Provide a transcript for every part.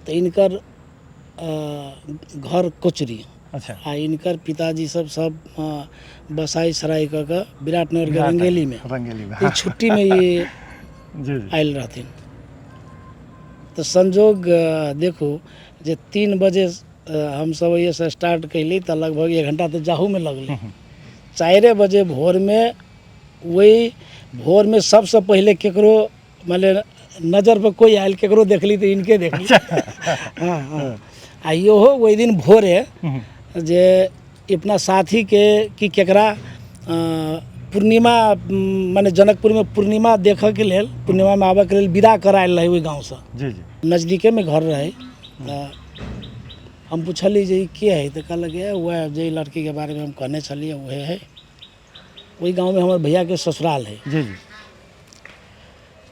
तऽ हिनकर घर कोचरी। आ हिनकर पिताजी सब सब बसाइ सराइ कऽ कऽ विराटनगरके रंगेलीमे रंगेलीमे ई छुट्टीमे ई जी जी आयल रहथिन। तऽ संजोग देखू जे 3 बजे हमसब ओहिसँ स्टार्ट कयली तऽ लगभग 1 घंटा तऽ जाहूमे लगलै। 4 बजे भोरमे, वही भोरमे सबसँ पहिले केकरो माने नजर पर कोई आयल, केकरो देखली तऽ इनके देखली। हाँ हाँ आ इहो ओहि दिन भोरे जे अपना साथीके कि केकरा पूर्णिमा माने जनकपुरमे पूर्णिमा देखऽके लेल, पूर्णिमामे आबऽके लेल विदा करायल रहै ओहि गाँवसँ। जी जी नजदीकेमे घर रहै। तऽ हम पुछली जे ई के है, तऽ कहलक वएह जे लड़कीके बारेमे हम कहने छलियै उहे है। ओहि गाँवमे हमर भैयाके ससुराल है। जी जी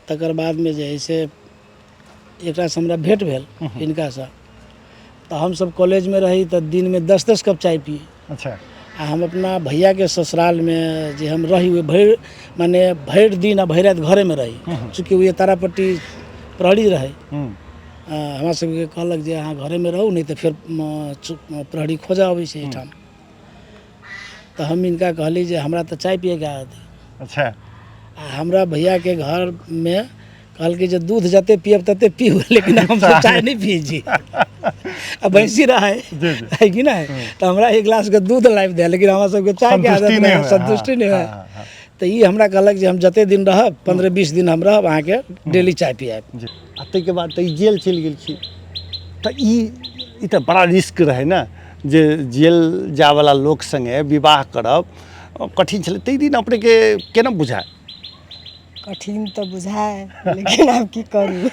तकर बादमे जे है से एकरासँ हमरा भेँट भेल हिनकासँ। तऽ हमसब कॉलेजमे रही तऽ दिनमे 10-10 कप चाय पिए। आ हम अपना भैयाके ससुरालमे जे हम रही ओहि भरि माने भरि दिन आ भरि राति घरेमे रही, चूँकि ओ तारापट्टी प्रहरी रहै। हमरा सबके कहलक जे अहाँ घरेमे रहू, नहि तऽ फेर प्रहरी खोजऽ अबै छै एहिठाम। तऽ हम हिनका कहली जे हमरा तऽ चाय पियैके आदत है। आ हमरा भैयाके घरमे कहलकै जे दूध जते पियब तते पीबू, लेकिन हमसब चाय नहि पियै छी। आ भैंसी रहै है कि नहि, तऽ हमरा 1 गिलासके दूध लाबि दे, लेकिन हमरा सबके चायके आदत नहि, संतुष्टि नहि होइ। तऽ ई हमरा कहलक जे हम जते दिन रहब, 15-20 दिन हम रहब, अहाँके डेली चाय पियाएब। आ ताहिके बाद तऽ ई जेल चलि गेलखिन। तऽ ई तऽ बड़ा रिस्क रहै ने जे जेल जायवला लोक सङ्गे विवाह करब कठिन छलै। ताहि दिन अपनेके केना बुझायल? कठिन तऽ बुझाय, लेकिन आब की करू।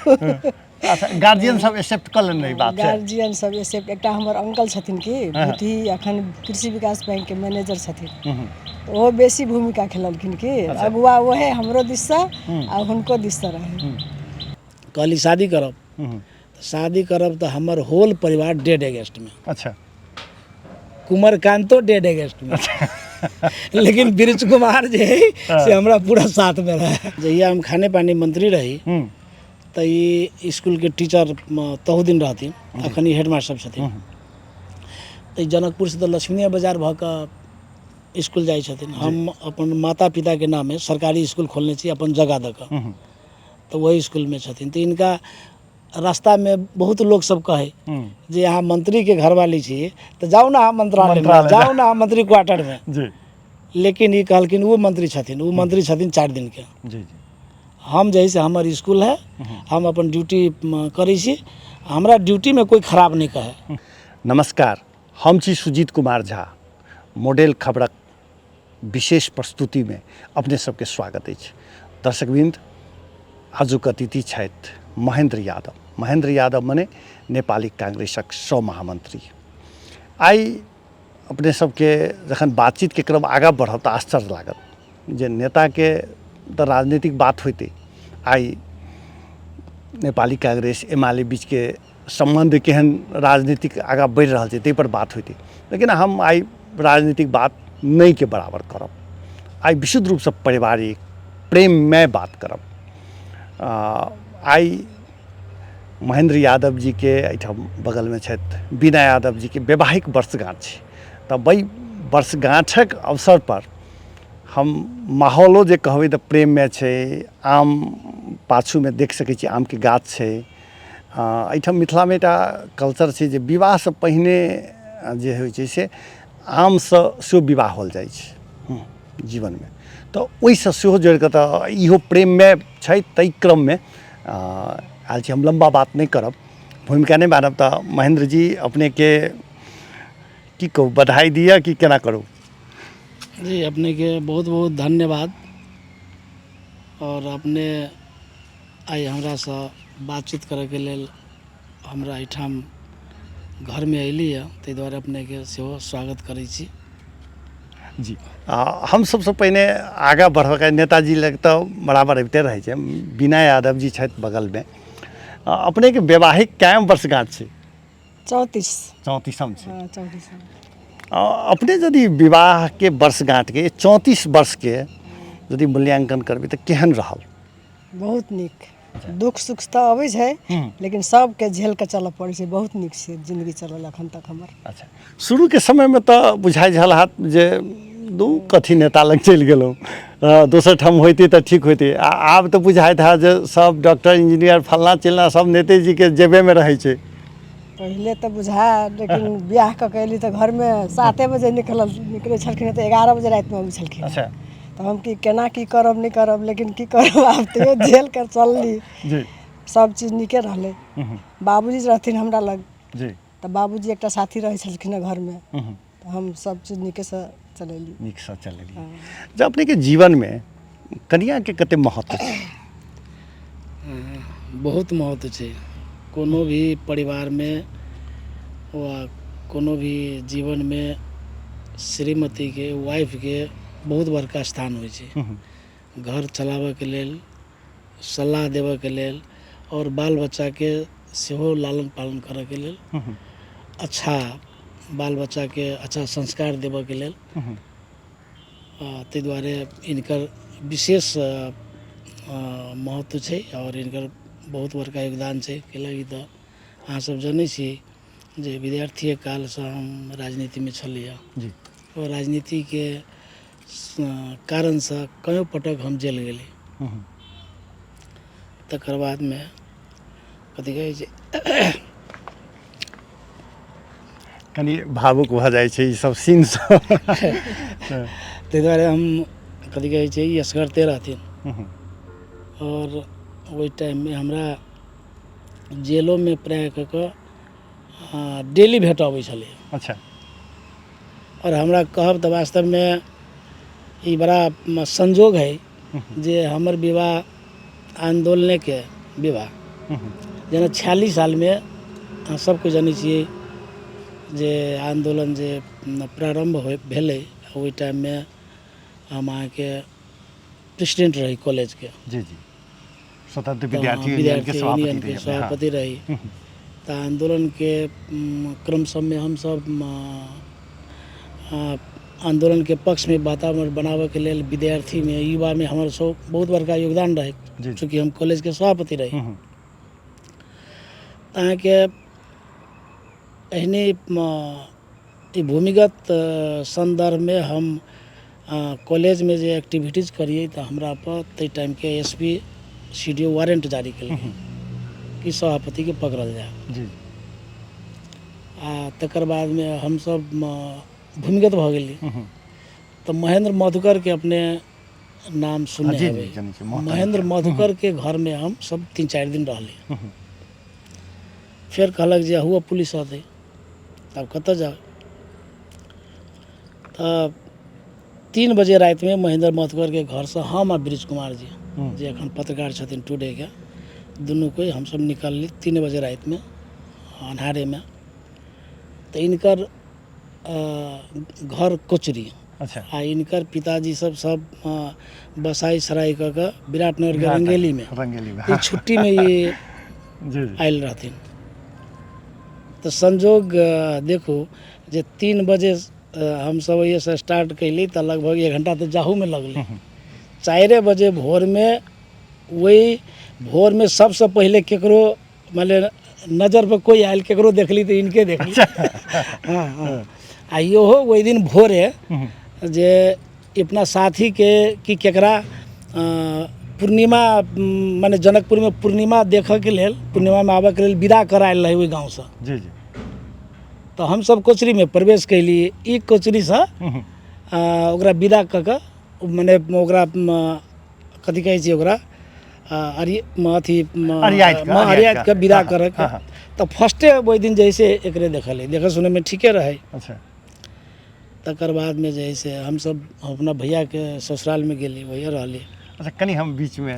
अच्छा, गार्जियन सब एक्सेप्ट कऽ लेने ई बात? गार्जियन सब एक्सेप्ट, एकटा हमर अंकल छथिन कि भूतही, अखन कृषि विकास बैंक के मैनेजर छथिन, तऽ ओहो बेसी भूमिका खेललखिन कि अगुआ ओहे हमरो दिससँ आ हुनको दिससँ रहै। कहली शादी करब, तऽ शादी करब तऽ हमर होल परिवार डेड अगेंस्टमे। कुमरकांतो डेड अगेंस्टमे, लेकिन ब्रिज कुमार जे है से हमरा पूरा साथमे रहे। जहिया हम खाने पानी मंत्री रही तऽ ई इसकुलके टीचर तहु दिन रहथिन, अखन ई हेडमास्टर छथिन। तऽ जनकपुरसँ तऽ लक्ष्मीए बाजार भऽ कऽ इसकुल जाइ छथिन। हम अपन माता पिताके नामे सरकारी इसकुल खोलने छी अपन जगह दऽ कऽ, तऽ ओहि इसकुलमे छथिन। तऽ हिनका रास्तामे बहुत लोक सब कहै जे अहाँ मंत्रीके घरवाली छी तऽ जाउ ने अहाँ मंत्रालयमे, जाउ ने अहाँ मंत्री क्वार्टरमे। लेकिन ई कहलखिन ओ मंत्री छथिन, ओ मंत्री छथिन 4 दिनके। हम जे है से हमर इसकुल है, हम अपन ड्यूटी करै छी, हमरा ड्यूटीमे कोइ खराब नहि कहै। नमस्कार, हम छी सुजीत कुमार झा। मॉडल खबरक विशेष प्रस्तुतिमे अपने सबके स्वागत अछि। दर्शकवृंद, आजुक अतिथि छथि महेंद्र यादव। महेंद्र यादव मने नेपाली कांग्रेसक सह महामंत्री। आइ अपने सबके जखन बातचीतके क्रम आगाँ बढ़त तऽ आश्चर्य लागत जे नेताके तऽ राजनीतिक बात होइते आइ नेपाली कांग्रेस एमाले बीचके सम्बन्ध केहन राजनीतिक आगाँ बढ़ि रहल छै ताहिपर बात होइते, लेकिन हम आइ राजनीतिक बात नहिके बराबर करब। आइ विशुद्ध रूपसँ पारिवारिक प्रेममय बात करब। आइ महेंद्र यादव जीके एहिठाम बगलमे छथि बीना यादव जीके वैवाहिक वर्षगाँठ छै, तऽ वही वर्षगाँठक अवसरपर हम माहौलो जे कहबै तऽ प्रेममय छै। आम पाछूमे देख सकै छी, आमके गाछ छै। एहिठाम मिथिलामे एकटा कल्चर छै जे विवाहसँ पहिने जे होइ छै से आमसँ सेहो विवाह होल जाइ छै जीवनमे, तऽ ओहिसँ सेहो जोड़िकऽ तऽ इहो प्रेममय छै। ताहि क्रममे आयल छी। हम लम्बा बात नहि करब, भूमिका नहि मानब। तऽ महेन्द्र जी, अपनेके की कहू, बधाई दिअ कि केना करू? जी, अपनेके बहुत बहुत धन्यवाद। आओर अपने आइ हमरासँ बातचीत करैके लेल हमरा एहिठाम घरमे अयली हँ, ताहि दुआरे अपनेके सेहो स्वागत करै छी। जी, हम सबसँ पहिने आगाँ बढ़बके नेताजी लग तऽ बराबर अबिते रहै छै। बीना यादव जी छथि बगलमे। अपनेके वैवाहिक कायम वर्षगाँठ छै? 34। 34म छै। हँ, 34म। अपने यदि विवाहके वर्षगाँठके 34 वर्षके यदि मूल्यांकन करबै तऽ केहन रहल? बहुत नीक। दुख सुख तऽ अबै छै लेकिन सबके झेल कऽ चलऽ पड़ै छै। बहुत नीक छै जिन्दगी चलल एखन तक हमर। अच्छा, शुरूके समयमे तऽ बुझाइ छल हैत जे दू कथी नेता लग चलि गेलहुँ, दोसर ठाम होइतै तऽ ठीक होइतै। आ आब तऽ बुझाइत हैत जे सब डॉक्टर इंजीनियर फल्लाँ चिल्लाँ सब नेतेजीके जेबेमे रहै छै। पहिले तऽ बुझाय, लेकिन बियाह कऽ के अयली तऽ घरमे 7 बजे निकलै छलखिन तऽ 11 बजे रातिमे अबै छलखिन। तऽ हम की केना की करब नहि करब, लेकिन की करब आब तैयो झेल कऽ चलली। सब चीज नीके रहलै। बाबूजी रहथिन हमरा लग तऽ बाबूजी एकटा साथी रहै छलखिन हँ घरमे, तऽ हम सब चीज नीकेसँ चलेली। नीकसँ चलेली। जब अपनेके जीवनमे कनिआँके कते महत्व छै? बहुत महत्व छै। कोनो भी परिवारमे वा कोनो भी जीवनमे श्रीमतीके, वाइफके बहुत बड़का स्थान होइ छै। घर चलाबऽके लेल, सलाह देबऽके लेल आओर बाल बच्चाके सेहो लालन पालन करऽके लेल, अच्छा बाल बच्चाके अच्छा संस्कार देबऽके लेल, ताहि दुआरे हिनकर विशेष महत्व छै आओर हिनकर बहुत बड़का योगदान छै। कैलाकि तऽ अहाँ सब जनै छी जे विद्यार्थीए कालसँ हम राजनीतिमे छलियै आओर राजनीतिके कारणसँ कयौ पटक हम जेल गेली। तकर बादमे कथी कहै छै, कनि भावुक भऽ जाइ छै ई सब सीन सब। ताहि दुआरे हम कथी कहै छै, ई असगरते रहथिन आओर ओहि टाइममे हमरा जेलोमे प्रायः कऽ कऽ डेली भेट अबै छलै। आओर हमरा कहब तऽ वास्तवमे ई बड़ा संजोग है जे हमर विवाह आन्दोलनेके विवाह, जेना 46 सालमे अहाँ सबके जनै छियै जे आन्दोलन जे प्रारम्भ भेलै, ओहि टाइममे हम अहाँके प्रेसिडेंट रही कॉलेजके। जी जी, स्वतंत्र विद्यार्थी यूनियन के सभापति रही। सभापति रही। तऽ आन्दोलनके क्रम सबमे हमसब आन्दोलनके पक्षमे वातावरण बनाबऽके लेल विद्यार्थीमे, युवामे हमर सब बहुत बड़का योगदान रहै, चूँकि हम कॉलेजके सभापति रही। तऽ अहाँके एहने ई भूमिगत सन्दर्भमे हम कॉलेजमे जे एक्टिविटीज करियै तऽ हमरा पर ताहि टाइमके S P C D O warrant जारी केलकै कि सभापतिके पकड़ल जाय। आ तकर बादमे हमसब भूमिगत भऽ गेली। तऽ महेंद्र मधुकरके अपने नाम सुनने हेबै। महेंद्र मधुकरके घरमे हम सब 3-4 दिन रहली। फेर कहलक जे हुआ पुलिस अतै, तब कतऽ जाउ। तऽ 3 बजे रातिमे महेंद्र मधुकरके घरसँ हम आ ब्रिज कुमार जी, जे एखन पत्रकार छथिन टुडेके, दुनू कोइ हमसब निकलली 3 बजे रातिमे अन्हारेमे। तऽ इनकर घर कोचरी। आ इनकर पिताजी सब सब बसाई सराई कऽ कऽ विराटनगरके रंगेलीमे ई छुट्टीमे ई आयल रहथिन। तऽ संजोग देखू जे 3 बजे हमसब ओहिसँ स्टार्ट कयली तऽ लगभग 1 घंटा तऽ जाहूमे लगलै। 4 बजे भोरमे, वही भोरमे सबसँ पहिले केकरो माने नजर पर कोई आयल, केकरो देखली तऽ इनके देखली। हाँ, हाँ। आ इहो ओहि दिन भोरे जे अपना साथीके कि केकरा पूर्णिमा माने जनकपुरमे पूर्णिमा देखऽके लेल, पूर्णिमामे आबऽके लेल विदा करायल रहै ओहि गाँवसँ। जी जी। तऽ हमसब कोचरीमे प्रवेश कयली। ई कोचरीसँ ओकरा विदा कऽ कऽ माने ओकरा कथी कहै छै ओकरा अथी अरियाइत कऽ विदा करऽके। तऽ फर्स्टे ओहि दिन जे है से एकरे देखलियै, देखऽ सुनैमे ठीके रहै। तकर बादमे जे है से हमसब अपना भैयाके ससुरालमे गेली, वही रहली। अच्छा, कनि हम बीचमे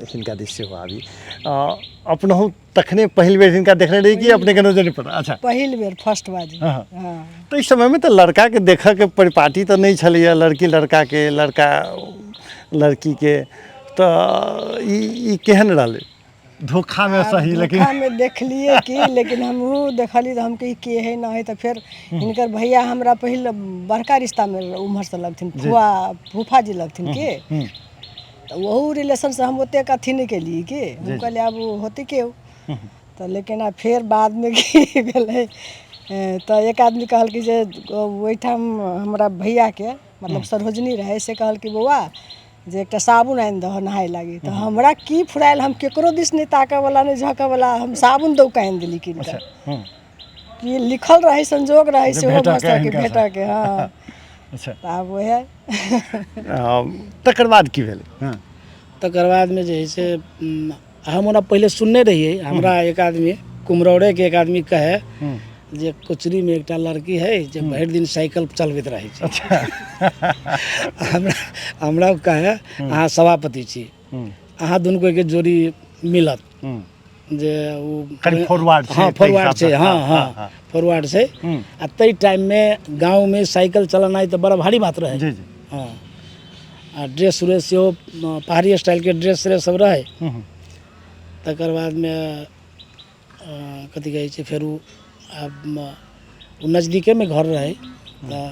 हिनका दिस सेहो आबी। अपनहु तखने पहिल बेर हिनका देखने रही कि अपने के नजर नहीं पड़ा? अच्छा, पहिल बेर फर्स्ट बाजी। हाँ। हाँ। तो इस समय में तो लड़का के देखऽ के परिपाटी तो नहीं छलैया, लड़की लड़का के, लड़का लड़की के, तो ई केहन रहलै? धोखा में सही, लेकिन धोखा में देखलिए कि, लेकिन हमहूँ देखली तऽ हम कही के है ना है। तऽ फेर हिनकर भैया हमरा पहिल बड़का रिश्ता में उम्हर से लगथिन, फुआ फूफा जी लगथिन के। तऽ ओहू रिलेशनसँ हम ओतेक अथी नहि केलियै कि हम कहलियै आब होतै केओ। तऽ लेकिन आब फेर बादमे की भेलै, तऽ एक आदमी कहलकै जे ओहिठाम हमरा भैयाके मतलब सरोजनी रहै, से कहलकै बौआ जे एकटा साबुन आनि दहऽ नहाय लागी। तऽ हमरा की फुरायल, हम केकरो दिस नहि ताकऽवला नहि झाँकऽवला, हम साबुन दऽ कऽ आनि देली कीन कऽ। की लिखल रहै, संजोग रहै सेहो भऽ सकै भेटऽके। हँ, अच्छा, तऽ आब वएह। तकर बाद की भेलै? तकर बादमे जे हइ से हम ओना पहिले सुनने रहियै, हमरा एक आदमी कुमरौड़ेके एक आदमी कहै जे कोचरीमे एकटा लड़की है जे भरि दिन साइकिल चलबैत रहै छै। हमरा हमरा कहै अहाँ सभापति छी, अहाँ दुनू कोइके जोड़ी मिलत जे ओ कनि फॉरवर्ड छै। हँ, फॉरवर्ड छै, हँ हँ, फॉरवर्ड छै। आ ताहि टाइममे गाँवमे साइकिल चलेनाइ तऽ बड़ा भारी बात रहै। जी। हँ, आ ड्रेस उरेस सेहो पहाड़ी स्टाइलके ड्रेस व्रेस सब रहै। तकर बादमे कथी कहै छै, फेर ओ आब ओ नजदीकेमे घर रहै, तऽ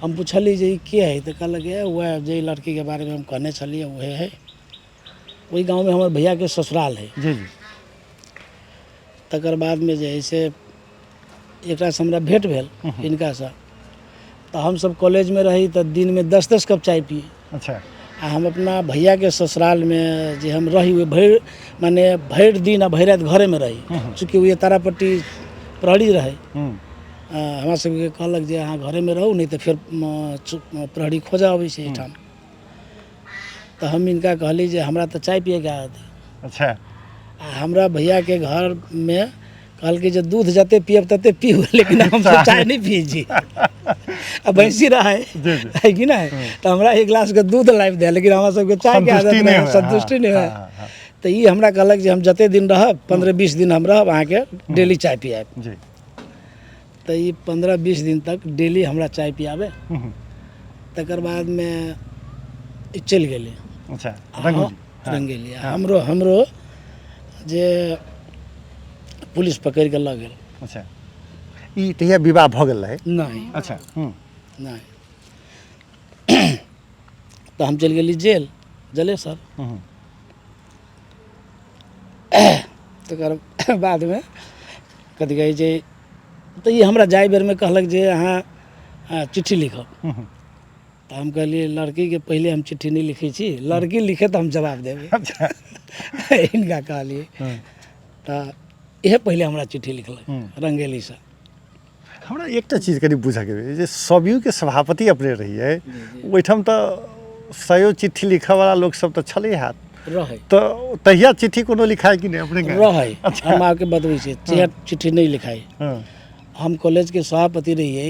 हम पुछलियै जे ई के हइ? तऽ कहलक वएह जाहि लड़कीके बारेमे हम कहने छलियै उएह हइ। ओहि गाँवमे हमर भैयाके ससुराल हइ। जी जी। तकर बादमे जे हइ से एकरासँ हमरा भेँट भेल हिनकासँ। तऽ हमसब कॉलेजमे रही तऽ दिनमे 10-10 कप चाय पियै। आ हम अपना भैयाके ससुरालमे जे हम रही, ओहि भरि माने भरि दिन आ भरि राति घरेमे रही, चूँकि ओ तारापट्टी प्रहरी रहै। हमरा सबके कहलक जे अहाँ घरेमे रहू, नहि तऽ फेर प्रहरी खोजऽ अबै छै एहिठाम। तऽ हम हिनका कहली जे हमरा तऽ चाय पियैके आदत है। आ हमरा भैयाके घरमे कहलकै जे दूध जते पियब तते पीबू, लेकिन हमसब चाय नहि पियै छी। आ भैंसी रहै है कि नहि, तऽ हमरा एक गिलासके दूध लाबि दे, लेकिन हमरा सबके चायके आदत नहि, संतुष्टि नहि होइ। तऽ ई हमरा कहलक जे हम जते दिन रहब, 15-20 दिन हम रहब, अहाँके डेली चाय पियाएब। तऽ ई 15-20 दिन तक डेली हमरा चाय पियाबे। तकर बादमे ई चलि गेलै। रंगोली। रंगेली। हमरो हमरो जे पुलिस पकड़ि कऽ लऽ गेल। अच्छा, ई तहिया विवाह भऽ गेल रहै? नहि। अच्छा। नहि, तऽ हम चलि गेली जेल, जलेसर। तकर बादमे कथी कहै छै, तऽ ई हमरा जाय बेरमे कहलक जे अहाँ चिट्ठी लिखब। तऽ हम कहलियै लड़कीके पहिले हम चिट्ठी नहि लिखै छी, लड़की लिखे तऽ हम जवाब देबै। हिनका कहलियै। तऽ इएह पहिले हमरा चिट्ठी लिखलक रंगेलीसँ। हमरा एकटा चीज कनि बुझऽके भेल जे सभीके सभापति अपने रहियै, ओहिठाम तऽ सयो चिट्ठी लिखऽवला लोक सब तऽ छलै हैत। रहै। तऽ तहिया चिट्ठी कोनो लिखाइ कि नहि अपने? रहै। हम अहाँके बतबै छी, चिट्ठी नहि लिखाइ। हम कॉलेजके सभापति रहियै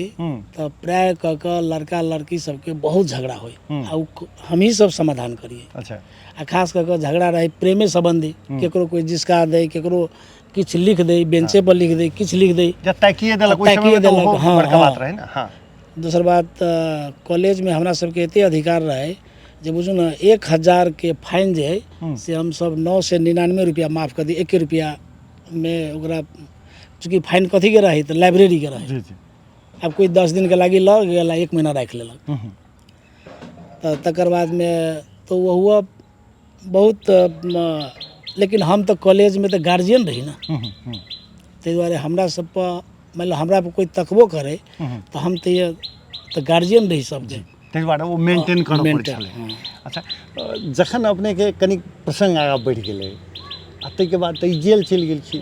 तऽ प्राय कऽ कऽ लड़का लड़की सबके बहुत झगड़ा होइ आ ओ हमही सब समाधान करियै। आ खास कऽ कऽ झगड़ा रहै प्रेमे सम्बन्धी, केकरो कोइ जिसका दै, केकरो किछु लिख दै, बेंचे पर लिख दै, किछु लिख दै। जब ताकिए देलक ओहि ताकिए समयमे तऽ देलक, ओहो हँ, बड़का बात हँ। रहै ने। हँ। दोसर बात, कॉलेजमे हमरा सबके एते अधिकार रहै जे बुझू ने 1000के फाइन जे हइ से हमसब 999 रुपैआ माफ कऽ दी, 1 रुपैआमे ओकरा। चूँकि फाइन कथीके रहै? तऽ लाइब्रेरीके रहै। जी जी। आब कोइ 10 दिनके लागि लऽ गेल आ 1 महीना राखि लेलक। तऽ तकर बादमे तऽ ओहो बहुत, लेकिन हम तऽ कॉलेजमे तऽ गार्जियन रही ने, ताहि दुआरे हमरा सबपर मानि लिअ हमरा पर कोइ तकबो करै तऽ हम तऽ गार्जियन रही सबके, ताहि दुआरे ओ मेंटेन करऽ पड़ै मेंटेन, छलै। हँ। अच्छा, जखन अपनेके कनि प्रसङ्ग आगाँ बढ़ि गेलै आ ताहिके बाद तऽ ई जेल चलि गेलखिन,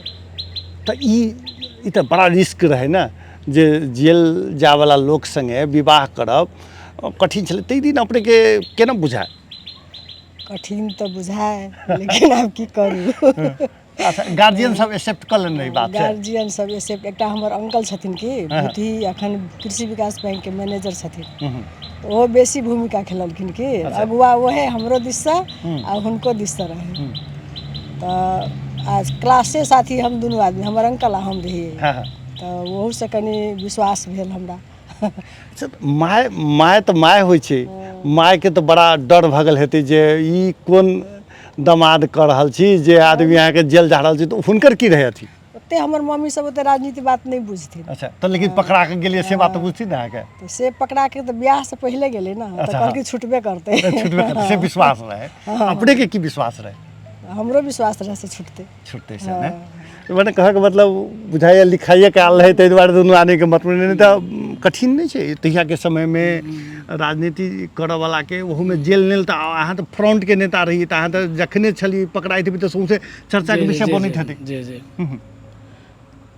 तऽ ई तऽ बड़ा रिस्क रहै ने जे जेल जायवला लोक सङ्गे विवाह करब कठिन छलै। ताहि दिन अपनेके केना बुझायल? कठिन तऽ बुझाय, लेकिन आब की करू। अच्छा, गार्जियन सब एक्सेप्ट कऽ लेने ई बात? गार्जियन सब एक्सेप्ट, एकटा हमर अंकल छथिन कि भूतही, अखन कृषि विकास बैंक के मैनेजर छथिन, तऽ ओहो बेसी भूमिका खेललखिन कि अगुआ ओहे हमरो दिससँ आ हुनको दिससँ रहै। तऽ आ क्लासे साथी हम दुनू आदमी, हमर अंकल आ हम रहियै। तऽ ओहूसँ कनि विश्वास भेल हमरा। अच्छा, माय माय तऽ माय होइ छै, मायके तऽ बड़ा डर भऽ गेल हेतै जे ई कोन दमाद कऽ रहल छी जे आदमी अहाँके जेल जा रहल छै, तऽ हुनकर की रहै अथी? ओतेक ओते हमर मम्मी सब ओते राजनीति बात नहि बुझथिन। अच्छा, तऽ लेकिन पकड़ा के गेलियै से बात तऽ बुझथिन ने अहाँके? तऽ से पकड़ा के तऽ बियाह से पहिले गेलै ने, तऽ कहलकै छुटबे करतै। छुटबे करतै से विश्वास रहै। अपने के की विश्वास रहै? हमरो विश्वास रहै से छुटतै। छुटतै से ने, मने कहऽके मतलब बुझाइए लिखाइए के आयल रहै ताहि दुआरे दुनू आदमीके मतलब, नहि तऽ कठिन नहि छै तहियाके समयमे राजनीति करऽवलाके, ओहूमे जेल नहि तऽ अहाँ तऽ फ्रंटके नेता रहियै, तऽ अहाँ तऽ जखने छलियै पकड़ाइत हेबै तऽ सौँसे चर्चाके विषय बनैत हेतै। जी जी।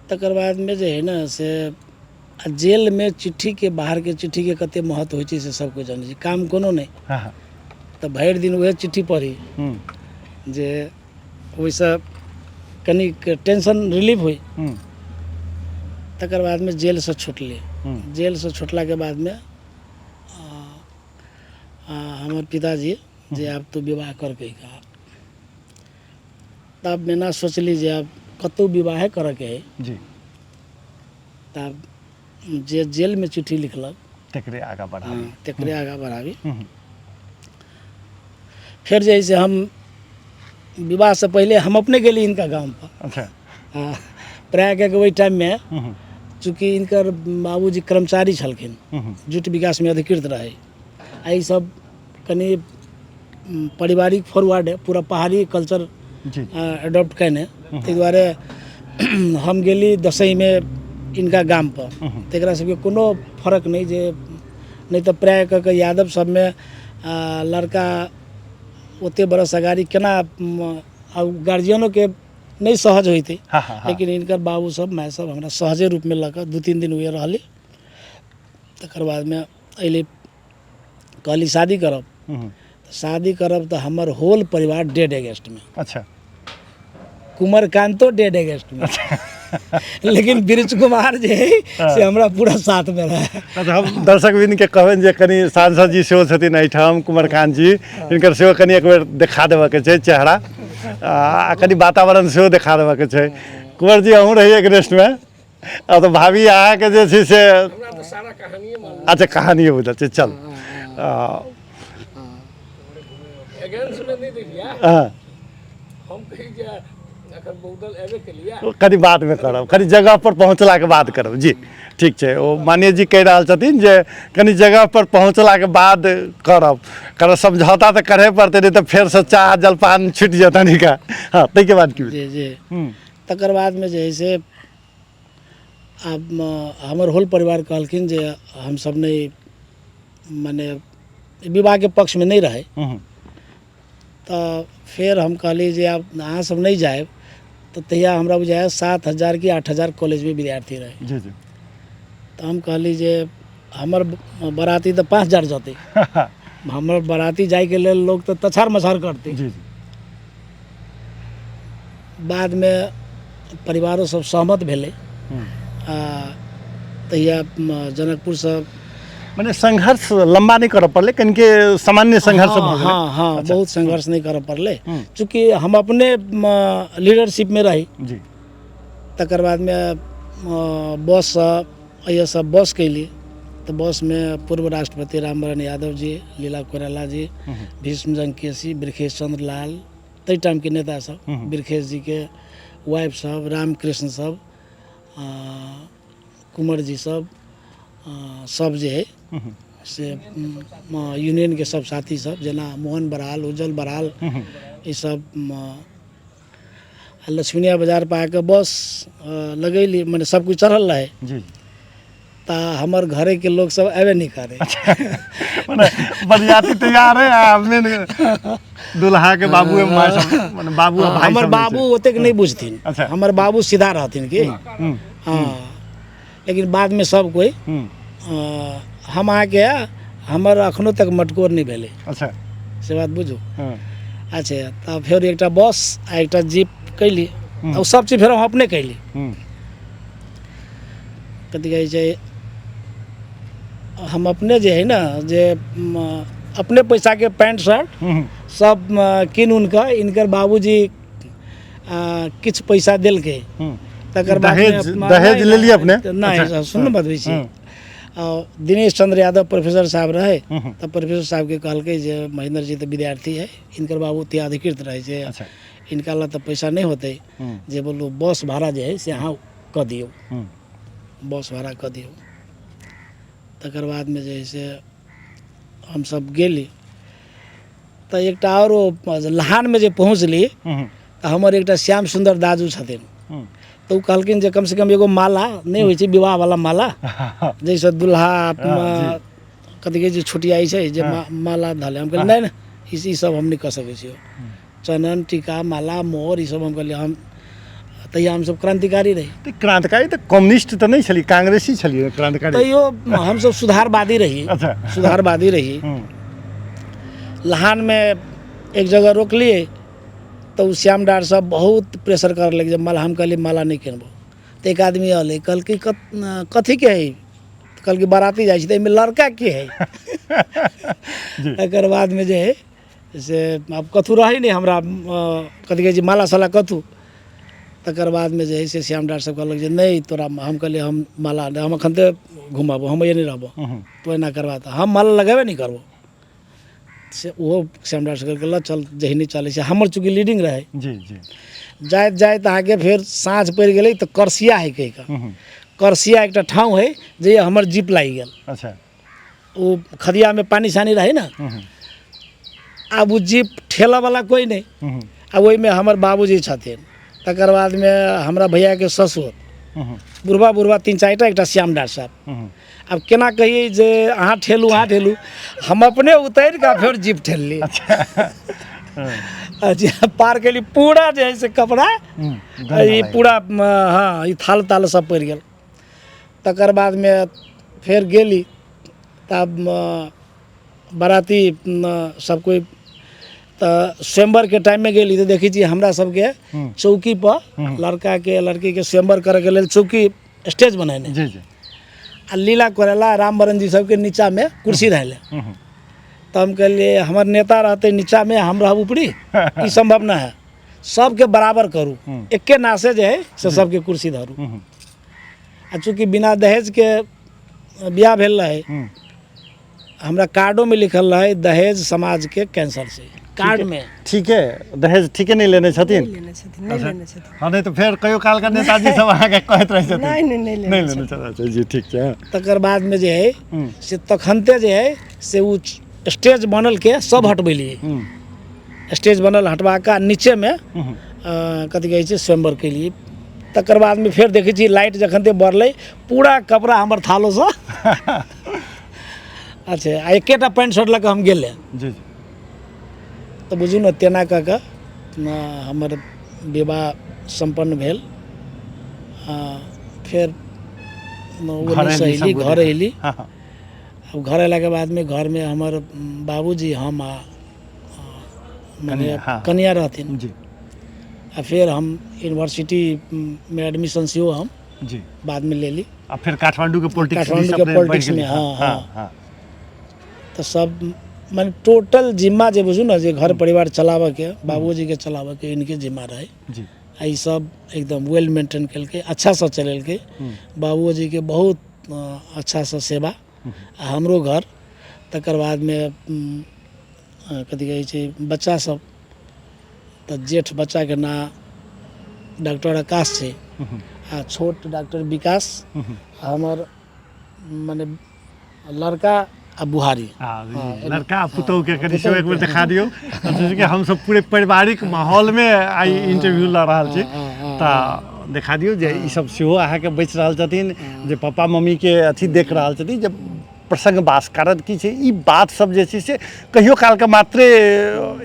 तकर बादमे जे हइ ने से आ जेलमे चिट्ठीके बाहरके चिट्ठीके कते महत्व होइ छै से सब कोइ जानै छै, काम कोनो नहि। तऽ भरि दिन उएह चिट्ठी पढ़ी जे ओहिसँ कनिक टेंशन रिलीफ होइ। तकर बादमे जेलसँ छुटली। जेलसँ छुटलाके बादमे हमर पिताजी जे आब तू विवाह कर कहि कऽ, तब एना सोचली जे आब कतहु विवाहे करऽके हइ जी, तब जे जेलमे चिट्ठी लिखलक तकरे आगाँ बढ़ाबी। तकरे आगाँ बढ़ाबी। फेर जे है से हम विवाहसँ पहिले हम अपने गेली हिनका गामपर। अच्छा। हँ, प्रायः कऽ के ओहि टाइममे चूँकि हिनकर बाबूजी कर्मचारी छलखिन, जूट विकासमे अधिकृत रहै, आ ईसब कनि पारिवारिक फॉरवर्ड है, पूरा पहाड़ी कल्चर एडॉप्ट कयने, ताहि दुआरे हम गेली दसैँमे इनका गामपर, तऽ एकरा सबके कोनो फरक नहि जे नहि तऽ प्रायः कऽ के यादव सबमे लड़का ओते बरस अगाड़ी केना आ गार्जियनोके नहि सहज होइतै। लेकिन हिनकर बाबू सब माय सब हमरा सहजे रूपमे लऽ कऽ 2-3 दिन उहे रहली। तकर बादमे अयली, कहली शादी करब। तऽ शादी करब तऽ हमर होल परिवार डेड अगेंस्टमे। अच्छा। कुमरकांतो डेड अगेंस्टमे, लेकिन ब्रिज कुमार जे है से हमरा पूरा साथमे रहे। अच्छा, हम दर्शक वृंद के कहबनि जे कनि सांसद जी सेहो छथिन एहिठाम, कुमरकांत जी, हिनकर सेहो कनि एक बेर देखा देबऽके छै चेहरा, आ कनि वातावरण सेहो देखा देबऽके छै। कुंवर जी अहूँ रहियै अगेंस्टमे, आ तऽ भाभी अहाँके जे छै से अच्छा कहानिए बुझल छै। चल हँ कनि बादमे करब, कनि जगह पर पहुँचलाके बाद करब जी। ठीक छै, ओ मान्य जी कहि रहल छथिन जे कनि जगह पर पहुँचलाके बाद करब, कारण समझौता तऽ करहे पड़तै, नहि तऽ फेरसँ चाह जलपान छुटि जेतनि हिनका। हँ, ताहिके बाद की? जी जी। तकर बादमे जे हइ से आब हमर होल परिवार कहलखिन जे हमसब नहि मने विवाहके पक्षमे नहि रहै। तऽ फेर हम कहली जे आब अहाँ सब नहि जायब, तऽ तहिया हमरा बुझाइए 7000 कि 8000 कॉलेजमे विद्यार्थी रहै। जी जी। तऽ हम कहली जे हमर बराती तऽ 5000 जतै, हमर बराती जाइके लेल लोक तऽ तछार मछार करतै। जी जी। बादमे परिवारो सब सहमत भेलै। आ तहिया जनकपुरसँ मने संघर्ष लम्बा नहि करऽ पड़लै, कनिके सामान्य संघर्ष भऽ गेलै। हँ हँ, बहुत संघर्ष नहि करऽ पड़लै, चूँकि हम अपने लीडरशिपमे रही। जी। तकर बादमे बससँ एहिसँ बस कयली, तऽ बसमे पूर्व राष्ट्रपति रामवरण यादव जी, लीला कोइराला जी, भीष्म केसी, बृखेश चंद्र लाल, ताहि टाइमके नेता सब, बृखेश जीके वाइफ सब, रामकृष्ण सब, कुंवर जी सब, सब जे है से यूनियनके सब साथी सब, जेना मोहन बराल, उज्जवल बराल, ई सब लक्ष्मीनिया बाजार पर आके बस लगैली, मने सब कुछ चढ़ल रहे। जी। तऽ हमर घरेके लोक सब अयबे नहि करे। मने बरियाती तैयार है आ मेन दुल्हा के बाबू माय सब, मने बाबू आ भाई हमर सब बाबू ओतेक नहि बुझथिन। अच्छा। हमर बाबू सीधा रहथिन की। हँ, लेकिन बादमे सब कोइ हम अहाँके हमर अखनो तक मटकोर नहि भेलै। अच्छा। से बात बुझू। अच्छा, तऽ फेर एकटा बस आ एकटा जीप कैली, ओ सब चीज फेर हम अपने कैली। कथी कहै छै, हम अपने जे है ने जे अपने पैसाके पैंट शर्ट सब कीन उन कऽ इनकर बाबूजी किछु पैसा देलकै। तकर बाद दहेज लेलियै अपने? नहि, सुन बतबै छी। दिनेश चंद्र यादव प्रोफेसर साहब रहे, तऽ प्रोफेसर साहबके कहलकै जे महेंद्र जी तऽ विद्यार्थी है, इनकर बाबू अति अधिकृत रहै छै। हिनका लग तऽ पैसा नहि होतै जे बोलू बस भाड़ा जे हइ से अहाँ कऽ दियौ बस भाड़ा कऽ दियौ तकर बादमे जे हइ से हमसब गेली तऽ एकटा आओरो लहानमे जे पहुँचली तऽ हमर एकटा श्याम सुन्दर दाजू छथिन तऽ ओ कहलखिन जे कमसँ कम एगो माला नहि होइ छै विवाहवला माला जाहिसँ दुल्हा कथी कहै छै छुटियाइ छै जे माला धऽ ले। हम कहलियै नहि नहि ई सब हम नहि कऽ सकै छियौ चनन टीका माला मोहर ई सब हम कहलियै हम तहिया हमसब क्रांतिकारी रही। तऽ क्रांतिकारी तऽ कम्युनिस्ट तऽ नहि छलियै, कांग्रेसी छलियै क्रांतिकारी। तैयो हमसब सुधारवादी रही। अच्छा। सुधारवादी रही। लहानमे एक जगह रोकलियै तऽ ओ श्याम डार सब बहुत प्रेशर करऽ लगलै जे माला, हम कहलियै माला नहि किनबो। तऽ एक आदमी अयलै कहलकै कथीके हइ, तऽ कहलकै बाराती जाइ छै, तऽ एहिमे लड़का के हइ। तकर बादमे जे हइ से आब कथू रहै नहि हमरा, कथी कहै छै माला साला कथू। तकर बादमे जे हइ से श्याम डार सब कहलक जे नहि तोरा, हम कहलियै हम माला नहि, हम एखन तऽ घुमब, हम एने रहबो, तू एना करबा तऽ हम माला लगेबे नहि करबो। से ओहो श्याम डार सब कहलकै लऽ चल जहिने चलै छै, हमर चूँकि लीडिंग रहै। जी जी। जाइत जाइत अहाँके फेर साँझ पड़ि गेलै तऽ करसिया हइ कहि कऽ, करसिया एकटा ठाँव हइ जे हमर जीप लागि गेल। अच्छा। ओ खदियामे पानि सानी रहै ने, आब ओ जीप ठेलऽवला कोइ नहि, आ ओहिमे हमर बाबूजी छथिन, तकर बादमे हमरा भैयाके ससुर बुढ़बा बुढ़बा तीन चारि टा, एकटा श्याम डार साहब। आब केना कहियै जे अहाँ ठेलू अहाँ ठेलू, हम अपने उतरि कऽ फेर जीप ठेलली। अच्छा, पार केली पूरा जे है से कपड़ा ई पूरा, हाँ ई थाल ताल सब पड़ि गेल। तकर बादमे फेर गेली तब बाराती सब कोइ तऽ स्वयंवरके टाइममे गेली तऽ देखै छी हमरा सबके चौकीपर लड़काके लड़कीके स्वयंवर करैके लेल चौकी स्टेज बनेने। जी जी। आ लीला करेला रामवरण जी सबके नीचामे कुर्सी रहलै। तऽ हम कहलियै हमर नेता रहतै नीचामे हम रहब ऊपरी, ई सम्भव नहि है, सबके बराबर करू, एके नासे जे है से सबके कुर्सी धरू। आ चूँकि बिना दहेजके बियाह भेल रहै, हमरा कार्डोमे लिखल रहै दहेज समाजके कैंसर छै, कार्डमे। ठीक है, दहेज ठीके नहि लेने छथिन? नहि लेने छथिन, नहि लेने छथिन। हँ, नहि तऽ फेर कहियो कालके नेताजी सब अहाँके कहैत रहै छथिन। नहि, नहि, नहि लेने नहि लेने छथिन। अच्छा जी, ठीक छै। हँ। तकर बादमे जे है से तखनते जे है से ओ स्टेज बनल के सब हटबेलियै। स्टेज बनल हटवा कऽ नीचेमे कथी कहै छै स्वयंवर केलियै। तकर बादमे फेर देखै छी लाइट जखन ते बढ़लै पूरा कपड़ा हमर थालोसँ। अच्छा, आ एकेटा पैंट शर्ट लऽ कऽ हम गेलै। जी जी। तऽ बुझू ने तेना कऽ कऽ हमर विवाह सम्पन्न भेल। फेर घर ओन्नेसँ अयली सब अयली, गोटे। घर अयली। हाँ, हाँ। आब घर अयलाके बादमे घरमे हमर बाबूजी हम आ मने कनिया, हाँ। कनिया रहथिन। जी। आ फेर हम यूनिवर्सिटी मे एडमिशन सेहो हम जी बादमे लेली। आ फेर काठमांडू के पॉलिटिक्स काठमांडू के पॉलिटिक्स में, हाँ, हाँ। हाँ। तऽ सब माने टोटल जिम्मा जे बुझू ने जे घर परिवार चलाबऽके, बाबूजीके चलाबऽके इनके जिम्मा रहै। जी। आ ई सब एकदम वेल मेंटेन केलकै, अच्छासँ चलेलकै। बाबूजीके बहुत अच्छासँ सेवा आ हमरो घर। तकर बादमे कथी कहै छै बच्चा सब, तऽ जेठ बच्चाके नाम डॉक्टर आकाश छै आ छोट डॉक्टर विकास, हमर मने लड़का आ बुहारी। लड़का आ पुतोह के कनि सेहो एक बेर देखा दियौ, जैसे कि हमसब पूरे पारिवारिक माहौलमे आइ इंटरव्यू लऽ रहल छी, तऽ देखा दियौ जे ई सब सेहो अहाँके बचि रहल छथिन, जे पप्पा मम्मीके अथी देख रहल छथिन जे प्रसङ्गवास। कारण की छै, ई बात सब जे छै से कहियो कालके मात्रे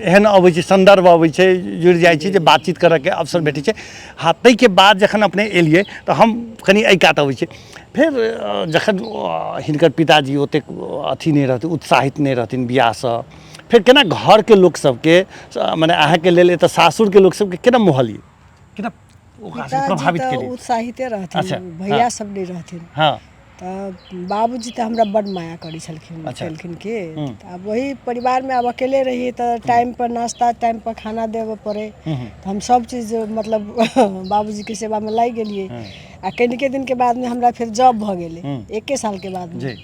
एहन अबै छै, सन्दर्भ अबै छै, जुड़ि जाइ छै जे बातचीत करऽके अवसर भेटै छै। हँ, ताहिके बाद जखन अपने एलियै तऽ हम कनि एहि कात अबै छी। फेर जखन हिनकर पिताजी ओतेक अथी नहि रहथिन, उत्साहित नहि रहथिन बियाहसँ, फेर केना घरके लोक सबके मने अहाँके लेल एतऽ सासुरके लोक सबके केना मोहलियै, केना ओकरा सबके पिताजी प्रभावित तऽ केलियै? उत्साहिते रहथिन, अच्छा, भैया हाँ। सब नहि रहथिन। हाँ। तऽ बाबूजी तऽ हमरा बड्ड माया करै छलखिन, अच्छा। केलखिन कि तऽ आब वही परिवारमे आब अकेले रहियै तऽ टाइमपर नाश्ता टाइमपर खाना देबऽ पड़ै, तऽ हम सब चीज मतलब बाबूजीके सेवामे लागि गेलियै। आ कनिके दिनके बादमे हमरा फेर जॉब भऽ गेलै, एके सालके बादमे। जी।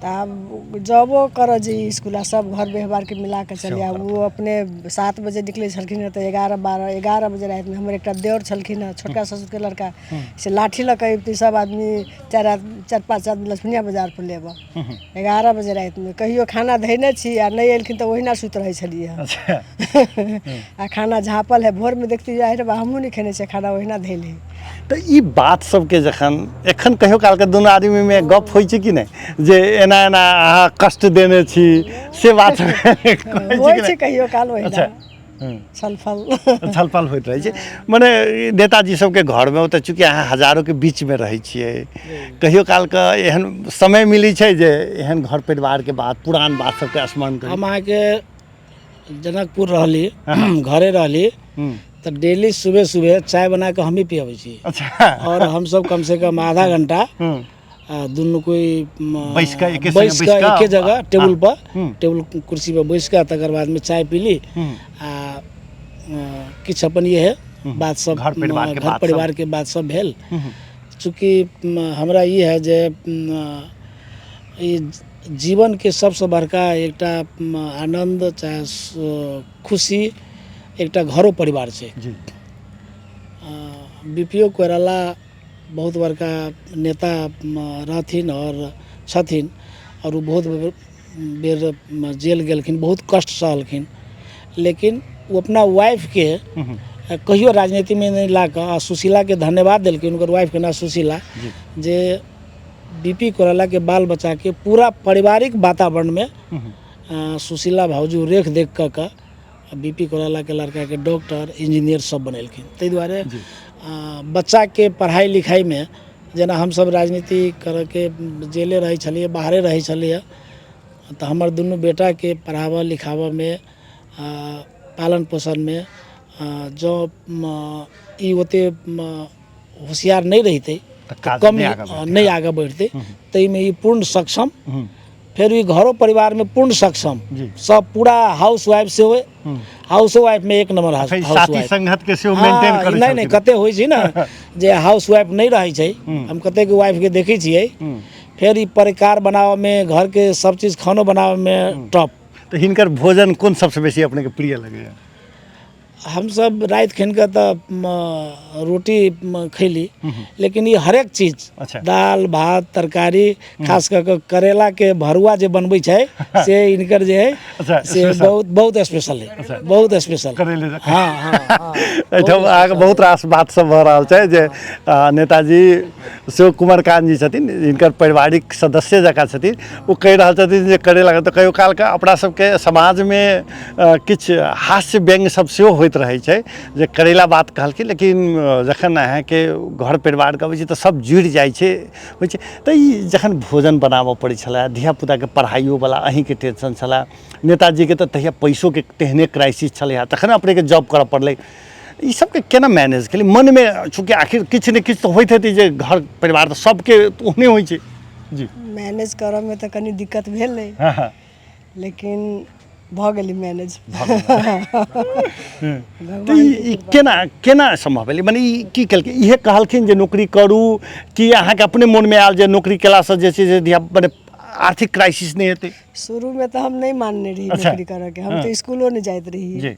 तऽ आब जॉबो करऽ जइयै इसकुल आ सब घर व्यवहारके मिला कऽ चलियै। आब ओ अपने 7 बजे निकलै छलखिन हँ तऽ 11 12 11 बजे रातिमे हमर एकटा देवर छलखिन हँ, छोटका ससुरके लड़का, से लाठी लऽ कऽ अबितै सब आदमी 4 5 आदमी लक्ष्मीनिया बाजारपर लेबऽ 11 बजे रातिमे। कहियो खाना धयने छी आ नहि एलखिन तऽ ओहिना सुति रहै छलियै हँ। आ खाना झाँपल है, भोरमे देखती आहि रे बा हमहूँ नहि खेने छियै खाना, ओहिना धैल है। तऽ ई बात सबके जखन एखन कहियो कालके दुनू आदमीमे गप होइ छै कि नहि जे एना एना अहाँ कष्ट देने छी, से बात होइ छै कहियो काल ओहिना छलफल छलफल होइत रहै छै। मने नेताजी सबके घरमे ओतऽ चूँकि अहाँ हजारोके बीचमे रहै छियै, कहियो कालके एहन समय मिलै छै जे एहन घर परिवारके बात पुरान बात सबके स्मरण करी? हम अहाँके जनकपुर रहली, घरे रहली तऽ डेली सुबह सुबह चाय बना कऽ हमही पियबै छी। और हमसब कम से कम आधा घंटा दुनू कोइ बैस कऽ एके बैस कऽ एके जगह टेबुल पर टेबुल कुर्सी पर बैस कऽ तकर बादमे चाय पीली आ किछु अपन इहे बात सब घर परिवार के घर परिवार के बात सब भेल। चूँकि हमरा ई है जे ई जीवनके सबसँ बड़का एकटा आनन्द चाहे खुशी एकटा घरो परिवार छै। बी पी ओ कोइराला बहुत बड़का नेता रहथिन आओर छथिन, आओर ओ बहुत बेर जेल गेलखिन, बहुत कष्ट सहलखिन, लेकिन ओ अपना वाइफके कहियो राजनीतिमे नहि ला कऽ आ सुशीलाके धन्यवाद देलखिन, हुनकर वाइफके नाम सुशीला, जे बी पी कोइरालाके बाल बच्चाके पूरा पारिवारिक वातावरणमे सुशीला भाउजू रेख देख कऽ कऽ बी पी कोइरालाके लड़काके डॉक्टर इंजीनियर सब बनेलखिन। ताहि दुआरे बच्चाके पढ़ाइ लिखाइमे जेना हमसब राजनीति करऽके जेले रहै छलियै, बाहरे रहै छलियै, तऽ हमर दुनू बेटाके पढ़ाबऽ लिखाबऽमे पालन पोषणमे जँ ई ओते होशियार नहि रहितै तऽ कम नहि आगाँ बढ़ितै, ताहिमे ई पूर्ण सक्षम। फेर ई घरो परिवारमे पूर्ण सक्षम, सब पूरा हाउस वाइफ सेहो, हाउसो वाइफमे एक नंबर हाउस साथी संगत के सेहो मेंटेन करै। नहि नहि, कते होइ छै ने जे हाउस वाइफ नहि रहै छै, हम कतेक वाइफके देखै छियै। फेर ई परिकार बनाबऽमे, घरके सब चीज खानो बनाबऽमे टॉप। तऽ हिनकर भोजन कोन सबसँ बेसी अपनेके प्रिय लगैया? हमसब राति खन कऽ तऽ रोटी खैली, लेकिन ई हरेक चीज दाल भात तरकारी, खास कऽ कऽ करेलाके भरुआ जे बनबै छै से हिनकर जे है से बहुत बहुत स्पेशल है, बहुत स्पेशल। हँ हँ, एहिठाम अहाँके बहुत रास बात सब भऽ रहल छै जे नेताजी सेहो कुमरकान्त जी छथिन, हिनकर पारिवारिक सदस्य जकाँ छथिन। ओ कहि रहल छथिन जे करेला तऽ कहियो कालके अपना सबके समाजमे किछु हास्य व्यङ्ग सब सेहो होइत रहै छै जे करैला बात कहलखिन, लेकिन जखन अहाँके घर परिवारके अबै छै तऽ सब जुड़ि जाइ छै, होइ छै। तऽ ई जखन भोजन बनाबऽ पड़ै छलै, धियापुताके पढ़ाइयोवला अहीँके टेंशन छलै, नेताजीके तऽ तहिया पैसोके तेहने क्राइसिस छलै हँ, तखन अपनेके जॉब करऽ पड़लै, ई सबके केना मैनेज केलियै मनमे? चूँकि आखिर किछु ने किछु तऽ होइत हेतै जे घर परिवार तऽ सबके ओहने होइ छै। जी, मैनेज करऽमे तऽ कनि दिक्कत भेलै, लेकिन भऽ गेलै मैनेज। तऽ ई केना केना सम्भव भेलै? मने ई की केलकै? इहे कहलखिन जे नौकरी करू, कि अहाँके अपने मोनमे आयल जे नौकरी केलासँ जे छै से धिया मने आर्थिक क्राइसिस नहि हेतै? शुरूमे तऽ हम नहि मानने रही नौकरी करऽके, हम तऽ इसकुलो नहि जाइत रही जी,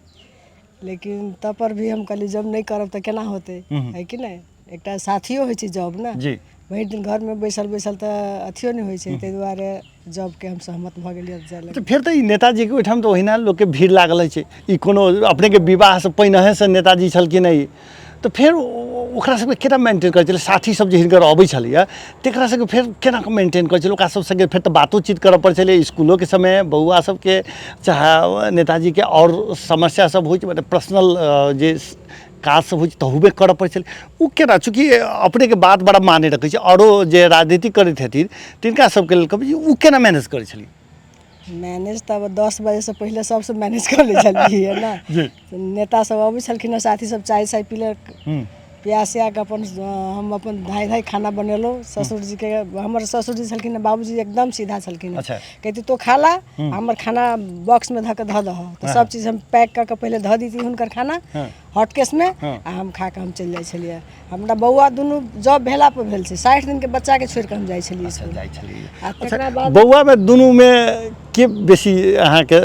लेकिन तब पर भी हम कहलियै जब नहि करब तऽ केना होतै, है कि नहि? एकटा साथियो होइ छै जॉब ने जी, भरि दिन घरमे बैसल बैसल तऽ अथियो नहि होइ छै, ताहि दुआरे जॉबके हम सहमत भऽ गेलियै जाय लए। तऽ फेर तऽ ई नेताजीके ओहिठाम तऽ ओहिना लोकके भीड़ लागल रहै छै। ई कोनो अपनेके विवाहसँ पहिनहेसँ नेताजी छलखिन ई, तऽ फेर ओकरा सबके केना मेंटेन करै छलै? साथी सब जे हिनकर अबै छलैए तकरा सबके फेर केना कऽ मेंटेन करै छलै? ओकरा सब सङ्गे फेर तऽ बातोचीत करऽ पड़ै छलै इसकुलोके समय बौआ सबके, चाहे नेताजीके आओर समस्या सब होइ छै, मतलब पर्सनल जे काज सब होइ छै तहूमे करऽ पड़ै छलै। ओ केना, चूँकि अपनेके बात बड़ा माने रखै छै, आओरो जे राजनीति करैत हेथिन तिनका सबके लेल कहबै ओ केना मैनेज करै छलियै? मैनेज तऽ 10 बजेसँ पहिले सबसँ मैनेज कऽ लै छलियै ने। नेता सब अबै छलखिन हँ, साथी सब चाय साय पीलक, पिया सिया कऽ अपन हम अपन धाँइ धाँइ खाना बनेलहुँ ससुरजीके। हमर ससुरजी छलखिन हँ, बाबूजी एकदम सीधा छलखिन हँ। कहैती तो खा ला, हमर खाना बॉक्समे धऽ कऽ धऽ दहऽ। तऽ सब चीज हम पैक कऽ कऽ पहिले धऽ दैती हुनकर खाना हॉटकेसमे आ हम खा कऽ हम चलि जाइ छलियै। हमरा बौआ दुनू जॉब भेला पर भेल छै, 60 दिनके बच्चाके छोड़ि कऽ हम जाइ छलियै इसकुल। जाइ छलियै। आ तकरा बाद बौआमे दुनूमे के बेसी अहाँके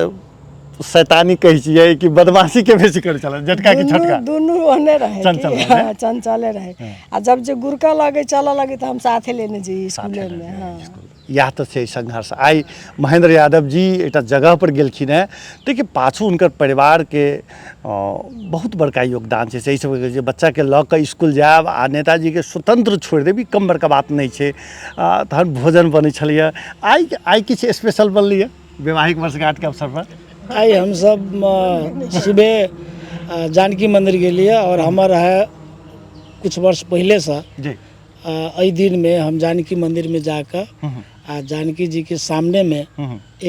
शैतानी कहै छियै कि बदमाशी के बेसी करै छलै, जेठका कि छोटका? दुनू ओहने रहै। चंचल कि, रहै। हँ, चंचले रहै। आ जब जे गुरकऽ लगै, चलऽ लगै, तऽ हम साथे लेने जइयै इसकुलेमे। हँ, इएह तऽ छै संघर्ष। आइ महेंद्र यादव जी एकटा जगह पर गेलखिन हेँ, ताहिके पाछू हुनकर परिवारके बहुत बड़का योगदान छै। से सबके जे बच्चाके लऽ कऽ इसकुल जायब आ नेताजीके स्वतंत्र छोड़ि देब, ई कम बड़का बात नहि छै। तहन भोजन बनै छलैए। आइ आइ किछु स्पेशल बनलैए वैवाहिक वर्षगाँठके अवसर पर? आइ हमसब सुबह जानकी मन्दिर गेलियै आओर हमर रहै कुछ वर्ष पहिलेसँ एहि दिनमे हम जानकी मन्दिरमे जाकऽ आ जानकी जीके सामनेमे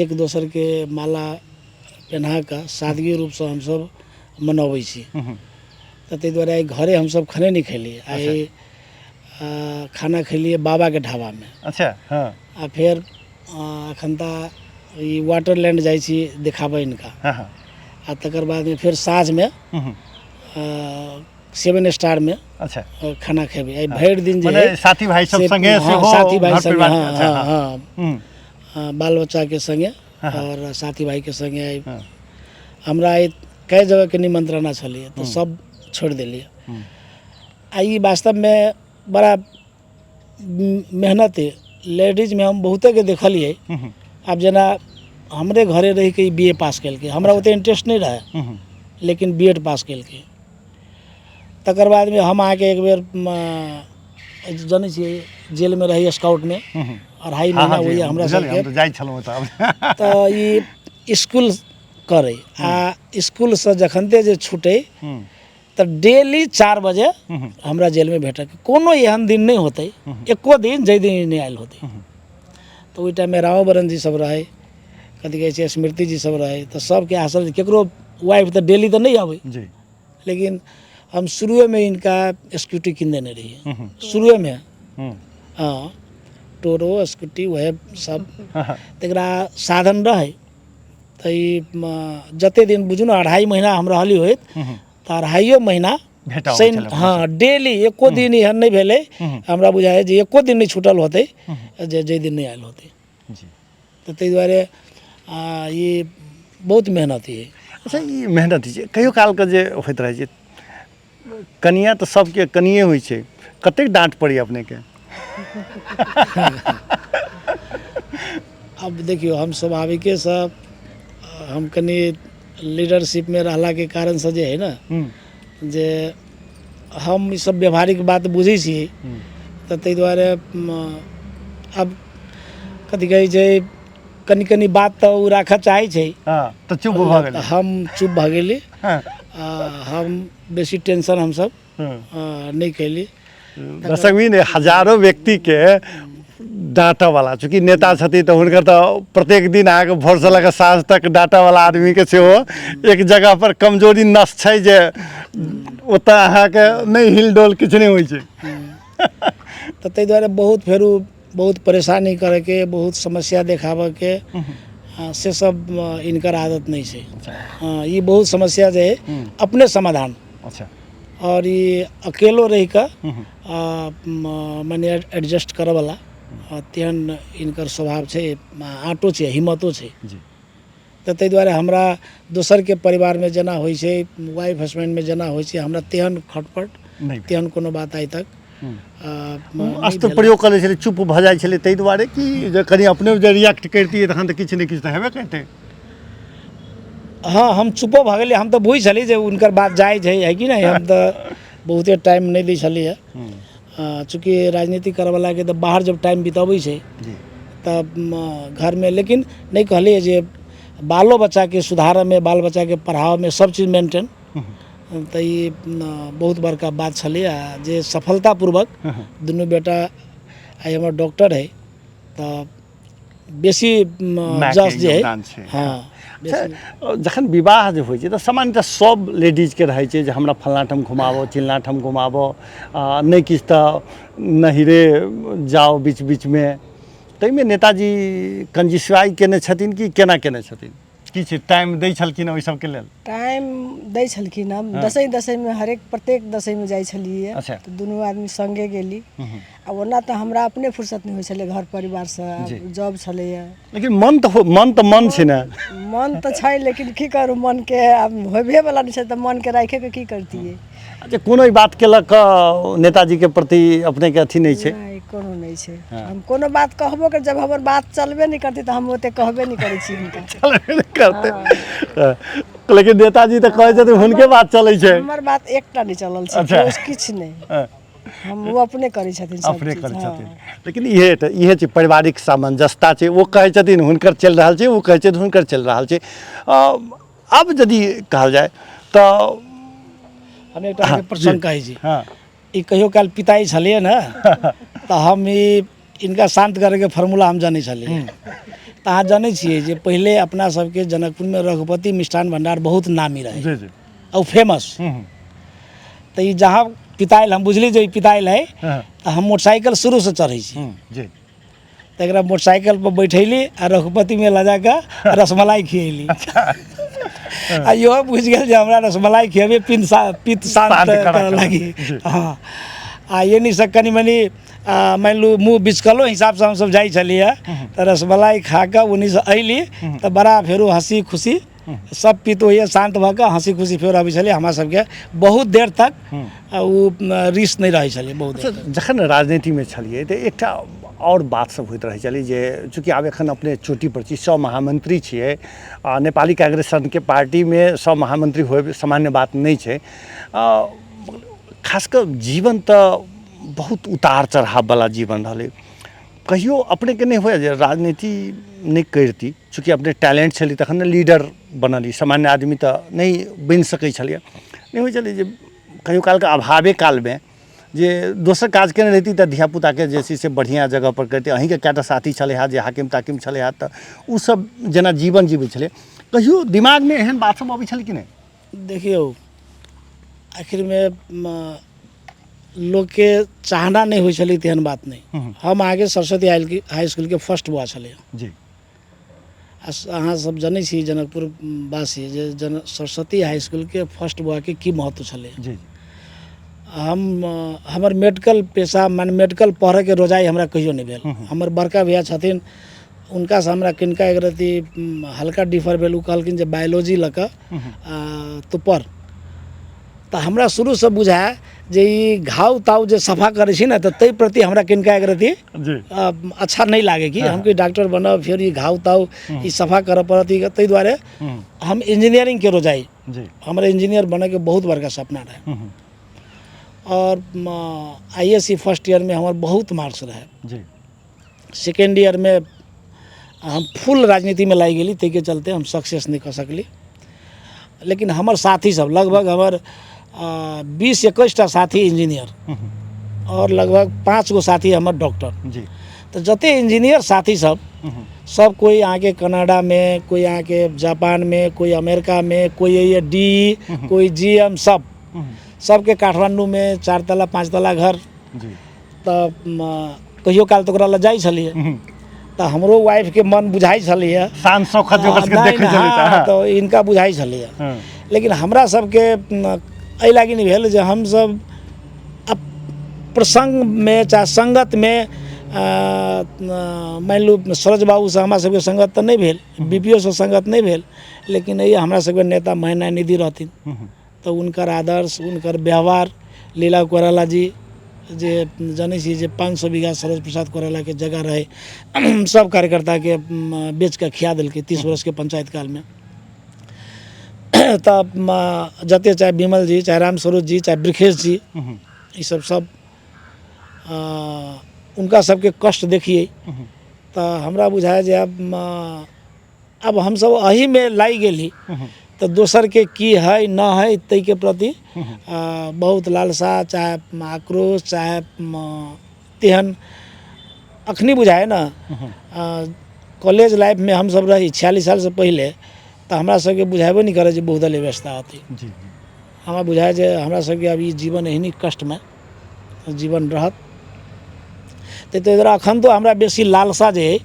एक दोसरके माला पहिना कऽ सादगी रूपसँ हमसब मनबै छी। तऽ ताहि दुआरे आइ घरे हमसब खाने नहि खेलियै। आइ खाना खेलियै बाबाके ढाबामे। अच्छा हँ। आ फेर एखन तऽ ई वाटरलैंड जाइ छी देखाबऽ हिनका। हँ। आ तकर बादमे फेर साँझमे 7 स्टारमे खाना खेबै। आइ भरि दिन जे मने है साथी भाई सब से संगे हँ, सेहो साथी भाई घर संगे परिवार। हँ। अच्छा। हँ। हँ। हँ, हँ, बाल बच्चाके संगे आओर साथी भाईके संगे। आइ हमरा आइ कए जगहके निमंत्रणा छलैए तऽ सब छोड़ि देलियै। आ ई वास्तवमे बड़ा मेहनत लेडीजमे हम बहुतेके देखलियै। आब जेना हमरे घरे रहिके ई बी ए पास केलकै, हमरा ओते इंटरेस्ट नहि रहै, लेकिन बी एड पास केलकै। तकर बादमे हम अहाँके एक बेर जनै छियै जेलमे रही स्काउटमे 2.5 महीना होइए हमरा बुझलियै, सबके। हम तऽ जाइ छलहुँ ओतऽ। तऽ ई इसकुल करै आ इसकुलसँ जखनते जे छूटै तऽ डेली 4 बजे हमरा जेलमे भेटक। कोनो एहन दिन नहि होतै, एको दिन जाहि दिन ई नहि आयल होतै। तऽ ओहि टाइममे रामोबरन जी सब रहै, कथी कहै छै, स्मृति जी सब रहै, तऽ सबके आशा केकरो वाइफ तऽ डेली तऽ नहि अबै। लेकिन हम शुरुएमे हिनका स्कूटी कीन देने रहियै शुरुएमे। हँ, टोरो स्कूटी वएह सब तकरा साधन रहै। तऽ ई जते दिन बुझू ने 2.5 महीना हम रहली होइत, तऽ 2.5 महीना भेट अबै शनि छलै। हँ, डेली। एको दिन एहन नहि भेलै, हमरा बुझाइ जे एको दिन नहि छूटल होतै जे जाहि दिन नहि आयल होतै। तऽ ताहि दुआरे ई बहुत मेहनती है। अच्छा, ई मेहनती छै। कहियो कालके जे होइत रहै छै, कनिया तऽ सबके कनिये होइ छै, कतेक डाँट पड़ैए अपनेके? आब देखियौ, हम स्वाभाविकेसँ हम कनि लीडरशिपमे रहलाके कारणसँ जे है ने जे हम ई सब व्यवहारिक बात बुझै छी, तऽ ताहि दुआरे आब कथी कहै छै, कनि कनि बात तऽ ओ राखऽ चाहै छै। हँ, तऽ चुप भऽ गेलै? हम चुप भऽ गेली। हम बेसी टेंशन हमसब नहि कैली। दर्शकबिन, हजारो व्यक्तिके डाँटऽवला, चूँकि नेता छथिन तऽ हुनकर तऽ प्रत्येक दिन अहाँके भोरसँ लऽ कऽ साँझ तक डाँटऽवला आदमीके सेहो एक जगहपर कमजोरी नस छै जे ओतऽ अहाँके नहि हिलडोल किछु नहि होइ छै। तऽ ताहि दुआरे बहुत फेरो बहुत परेशानी करैके, बहुत समस्या देखाबऽके से सब इनकर आदत नहि छै। हँ, ई बहुत समस्या जे है अपने समाधान और ई अकेलो रहि कऽ मने एडजस्ट करऽवला तेहन इनकर स्वभाव छै, आँटो छै, हिम्मतो छै। तऽ ताहि दुआरे हमरा दोसरके परिवारमे जेना होइ छै, वाइफ हस्बैंडमे जेना होइ छै, हमरा तेहन खटपट नहि भेल। तेहन कोनो बात आइ तक नहि अस्त्र भेल। प्रयोग कऽ लै छलै, चुप भऽ जाइ छलै ताहि दुआरे कि जे कनि अपने जे रिएक्ट करितियै तखन तऽ किछु ने किछु तऽ हेबे करितै? हँ, हम चुपो भऽ गेलियै। हम तऽ बुझै छली जे हुनकर बात जायज है, है कि नहि? हम तऽ बहुते टाइम नहि दै छलियै। चूँकि राजनीति करऽवलाके तऽ बाहर जब टाइम बितबै छै तऽ घरमे, लेकिन नहि कहलियै जे बालो बच्चाके सुधारऽमे, बाल बच्चाके पढ़ाबऽमे, सब चीज मेंटेन, तऽ ई बहुत बड़का बात छलै। आ जे सफलतापूर्वक दुनू बेटा आइ हमर डॉक्टर है, तऽ बेसी मायके जस जे है योगदान छै। हँ, बेसी। जखन विवाह जे होइ छै तऽ सामान्यतः सब लेडीजके रहै छै जे हमरा फल्लाँ ठाम घुमाबऽ, चिल्लाँ ठाम घुमाबऽ, नहि किछु तऽ नहिरे जाउ बीच बीचमे। ताहिमे नेताजी कंजूसाइ केने छथिन कि केना केने छथिन? किछु टाइम दै छलखिन ओहि सबके लेल? टाइम दै छलखिन। हम दसैँ दसैँमे हरेक प्रत्येक दसैँमे जाइ छलियै तऽ दुनू आदमी सङ्गे गेली। आ ओना तऽ हमरा अपने फुर्सत नहि होइ छलै घर परिवारसँ, जॉब छलैए। लेकिन मन तऽ मन तऽ मन छै ने। मन तऽ छै, लेकिन की करू, मनके आब होबे वला नहि छै तऽ मनके राखिके की करतियै। अच्छा, कोनो ई बातके लऽ कऽ नेताजीके प्रति अपनेके अथी नहि छै? नहि, कोनो नहि छै। हम कोनो बात कहबो कर, जब हमर बात चलबे नहि करतै तऽ हम ओते कहबे नहि करै छी हुनका। चलबे नहि करतै, लेकिन नेताजी तऽ कहै छथिन हुनके बात चलै छै। हमर बात एकटा नहि चलल छै। किछु नहि, हम ओ अपने करै छथिन सब अपने चीज, करै हँ। छथिन। लेकिन इहे तऽ इहे छै, पारिवारिक सामंजस्यता छै। ओ कहै छथिन हुनकर चलि रहल छै, ओ कहै छथिन हुनकर चलि रहल छै। आब यदि कहल जाय तऽ हम एकटा अहाँके प्रसंग कहै छी। हँ। ई कहियो काल पिताई छलियै ने तऽ हम ई इनका शान्त करैके फॉर्मूला हम जनै छलियै। तऽ अहाँ जनै छियै जे पहिले अपना सबके जनकपुरमे रघुपति मिष्ठान भंडार बहुत नामी रहै जी जी और फेमस। तऽ ई जहाँ पिताइल, हम बुझली जे ई पिताइल है, तऽ हम मोटरसाइकिल शुरूसँ चढ़ै छी। तऽ एकरा मोटरसाइकिल पर बैठैली आ रघुपतिमे लऽ जाकऽ रसमलाई खियैली आ इहो बुझि गेल जे हमरा रसमलाई खियेबै पित्त पित्त शान्त शान्त करऽ करऽ लागी। हँ, आ एनी से कनि मनि मानि लू मुँह बिचकलो हिसाबसँ हमसब जाइ छलियै तऽ रसमलाई खा कऽ ओन्नीसँ अयली तऽ बड़ा फेरो हँसी खुशी, सब पित्त होइए शान्त भऽ कऽ हँसी खुशी फेर अबै छलियै। हमरा सबके बहुत देर तक ओ रिस नहि रहै छलै बहुत देर तक। जखन राजनीतिमे छलियै तऽ एकटा आओर बात सब होइत रहै छलै जे चूँकि आब एखन अपने चोटी पर छी, सब महामंत्री छियै, आ नेपाली कांग्रेस सनके पार्टीमे सब महामंत्री होयब सामान्य बात नहि छै। खास कऽ जीवन तऽ बहुत उतार चढ़ाववला जीवन रहलै। कहियो अपनेके नहि हुए जे राजनीति नहि करिती? चूँकि अपने टैलेंट छलै तखन ने लीडर बनलियै, सामान्य आदमी तऽ नहि बनि सकै छलियै। नहि होइ छलै जे कहियो कालके अभावे कालमे जे दोसर काज केने रहिती तऽ धियापुताके जे छै से बढ़िआँ जगहपर करितै? अहीँके कएटा साथी छलै हे जे हाकिम ताकिम छलै हे, तऽ ओसभ जेना जीवन जीबै छलै, कहियो दिमागमे एहन बात सब अबै छलै कि नहि? देखियौ, आखिरमे लोकके चाहना नहि होइ छलै तेहन बात नहि। हम अहाँके सरस्वती हाई स्कूलके फर्स्ट बॉय छलै। आ अहाँ सब जनै छी जनकपुर वासी जे जन सरस्वती हाई स्कूलके फर्स्ट बॉयके की महत्व छलै। हम हमर मेडिकल पेशा, माने मेडिकल पढ़ैके रोजाइ हमरा कहियो नहि भेल। हमर बड़का भैया छथिन, हुनकासँ हमरा किनका एक रति हल्का डिफर भेल। ओ कहलखिन जे बायोलॉजी लऽ कऽ तू पढ़। तऽ हमरा शुरूसँ बुझाय जे ई घाव ताव जे सफा करै छी ने, तऽ ताहि प्रति हमरा किनका एक रति अच्छा नहि लागे कि हम कि डॉक्टर बनब, फेर ई घाव ताव ई सफा करऽ पड़त ई। ताहि दुआरे हम इंजीनियरिंगके रोजाइ, हमरा इंजीनियर बनैके बहुत बड़का सपना रहै। और आईएससी फर्स्ट ईयरमे हमर बहुत मार्क्स रहै। सेकेंड ईयरमे हम फुल राजनीतिमे लागि गेली, ताहिके चलते हम सक्सेस नहि कऽ सकली। लेकिन हमर साथी सब लगभग हमर 20-21 टा साथी इंजीनियर और लगभग 5 गो साथी हमर डॉक्टर। तऽ जते इंजीनियर साथी सब, सब कोइ अहाँके कनाडामे, कोइ अहाँके जापानमे, कोइ अमेरिकामे, कोइ डी, कोइ जी एम, सब सबके काठमाण्डूमे 4 तला 5 तला घर। तऽ कहियो काल तऽ ओकरा लग जाइ छलियै तऽ हमरो वाइफके मन बुझाइ छलैए। शान शौकत जे ओकर सबके नहि, देखै छलै तऽ तऽ इनका बुझाइ छलैए। लेकिन हमरा सबके एहि लागि नहि भेल जे हमसब प्रसङ्गमे चाहे सङ्गतमे, मानि लू सरोज बाबूसँ हमरा सबके सङ्गत तऽ नहि भेल, बी पी ओ सँ सङ्गत नहि भेल, लेकिन एहि हमरा सबके नेता महेन्द्र निधि रहथिन तऽ हुनकर आदर्श, हुनकर व्यवहार, लीला कोइराला जी जे जनै छी जे 500 बीघा सरोज प्रसाद कोइरालाके जगह रहै, सब कार्यकर्ताके बेच कऽ खिया देलकै 30 वर्षके पंचायत कालमे। तऽ जते चाहे विमल जी, चाहे राम स्वरूप जी, चाहे वृखेश जी, ई सब सब हुनका सबके कष्ट देखियै तऽ हमरा बुझाय जे आब हमसब एहिमे लागि गेली तऽ दोसरके की है न है ताहिके प्रति बहुत लालसा चाहे आक्रोश चाहे तेहन अखनी बुझाय ने। कॉलेज लाइफमे हमसभ रही 46 सालसँ पहिले, तऽ हमरा सबके बुझेबो नहि करै जे बहुदलीय व्यवस्था होतै। जी हमरा बुझाय जे हमरा सबके अब ई जीवन एहनी कष्टमे जीवन रहत। ताहि दुआरे एखन तऽ हमरा बेसी लालसा जे अइ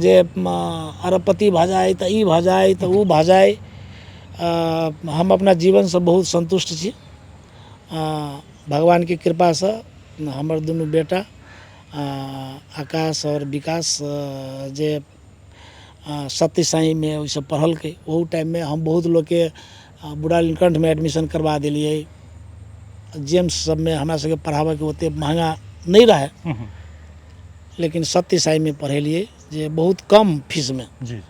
जे अरबपति भऽ जाइ तऽ ई भऽ जाइ तऽ ओ भऽ जाइ। हम अपना जीवनसँ बहुत सन्तुष्ट छी। भगवानके कृपासँ हमर दुनू बेटा आकाश आओर विकास जे सत्य साईमे ओहिसँ पढ़लकै, ओहू टाइममे हम बहुत लोकके बूढ़ा नीलकण्ठमे एडमिशन करबा देलियै। जेम्स सबमे हमरा सबके पढ़ाबैके ओतेक महगा नहि रहै, लेकिन सत्य साईमे पढ़ेलियै जे बहुत कम फीसमे। जी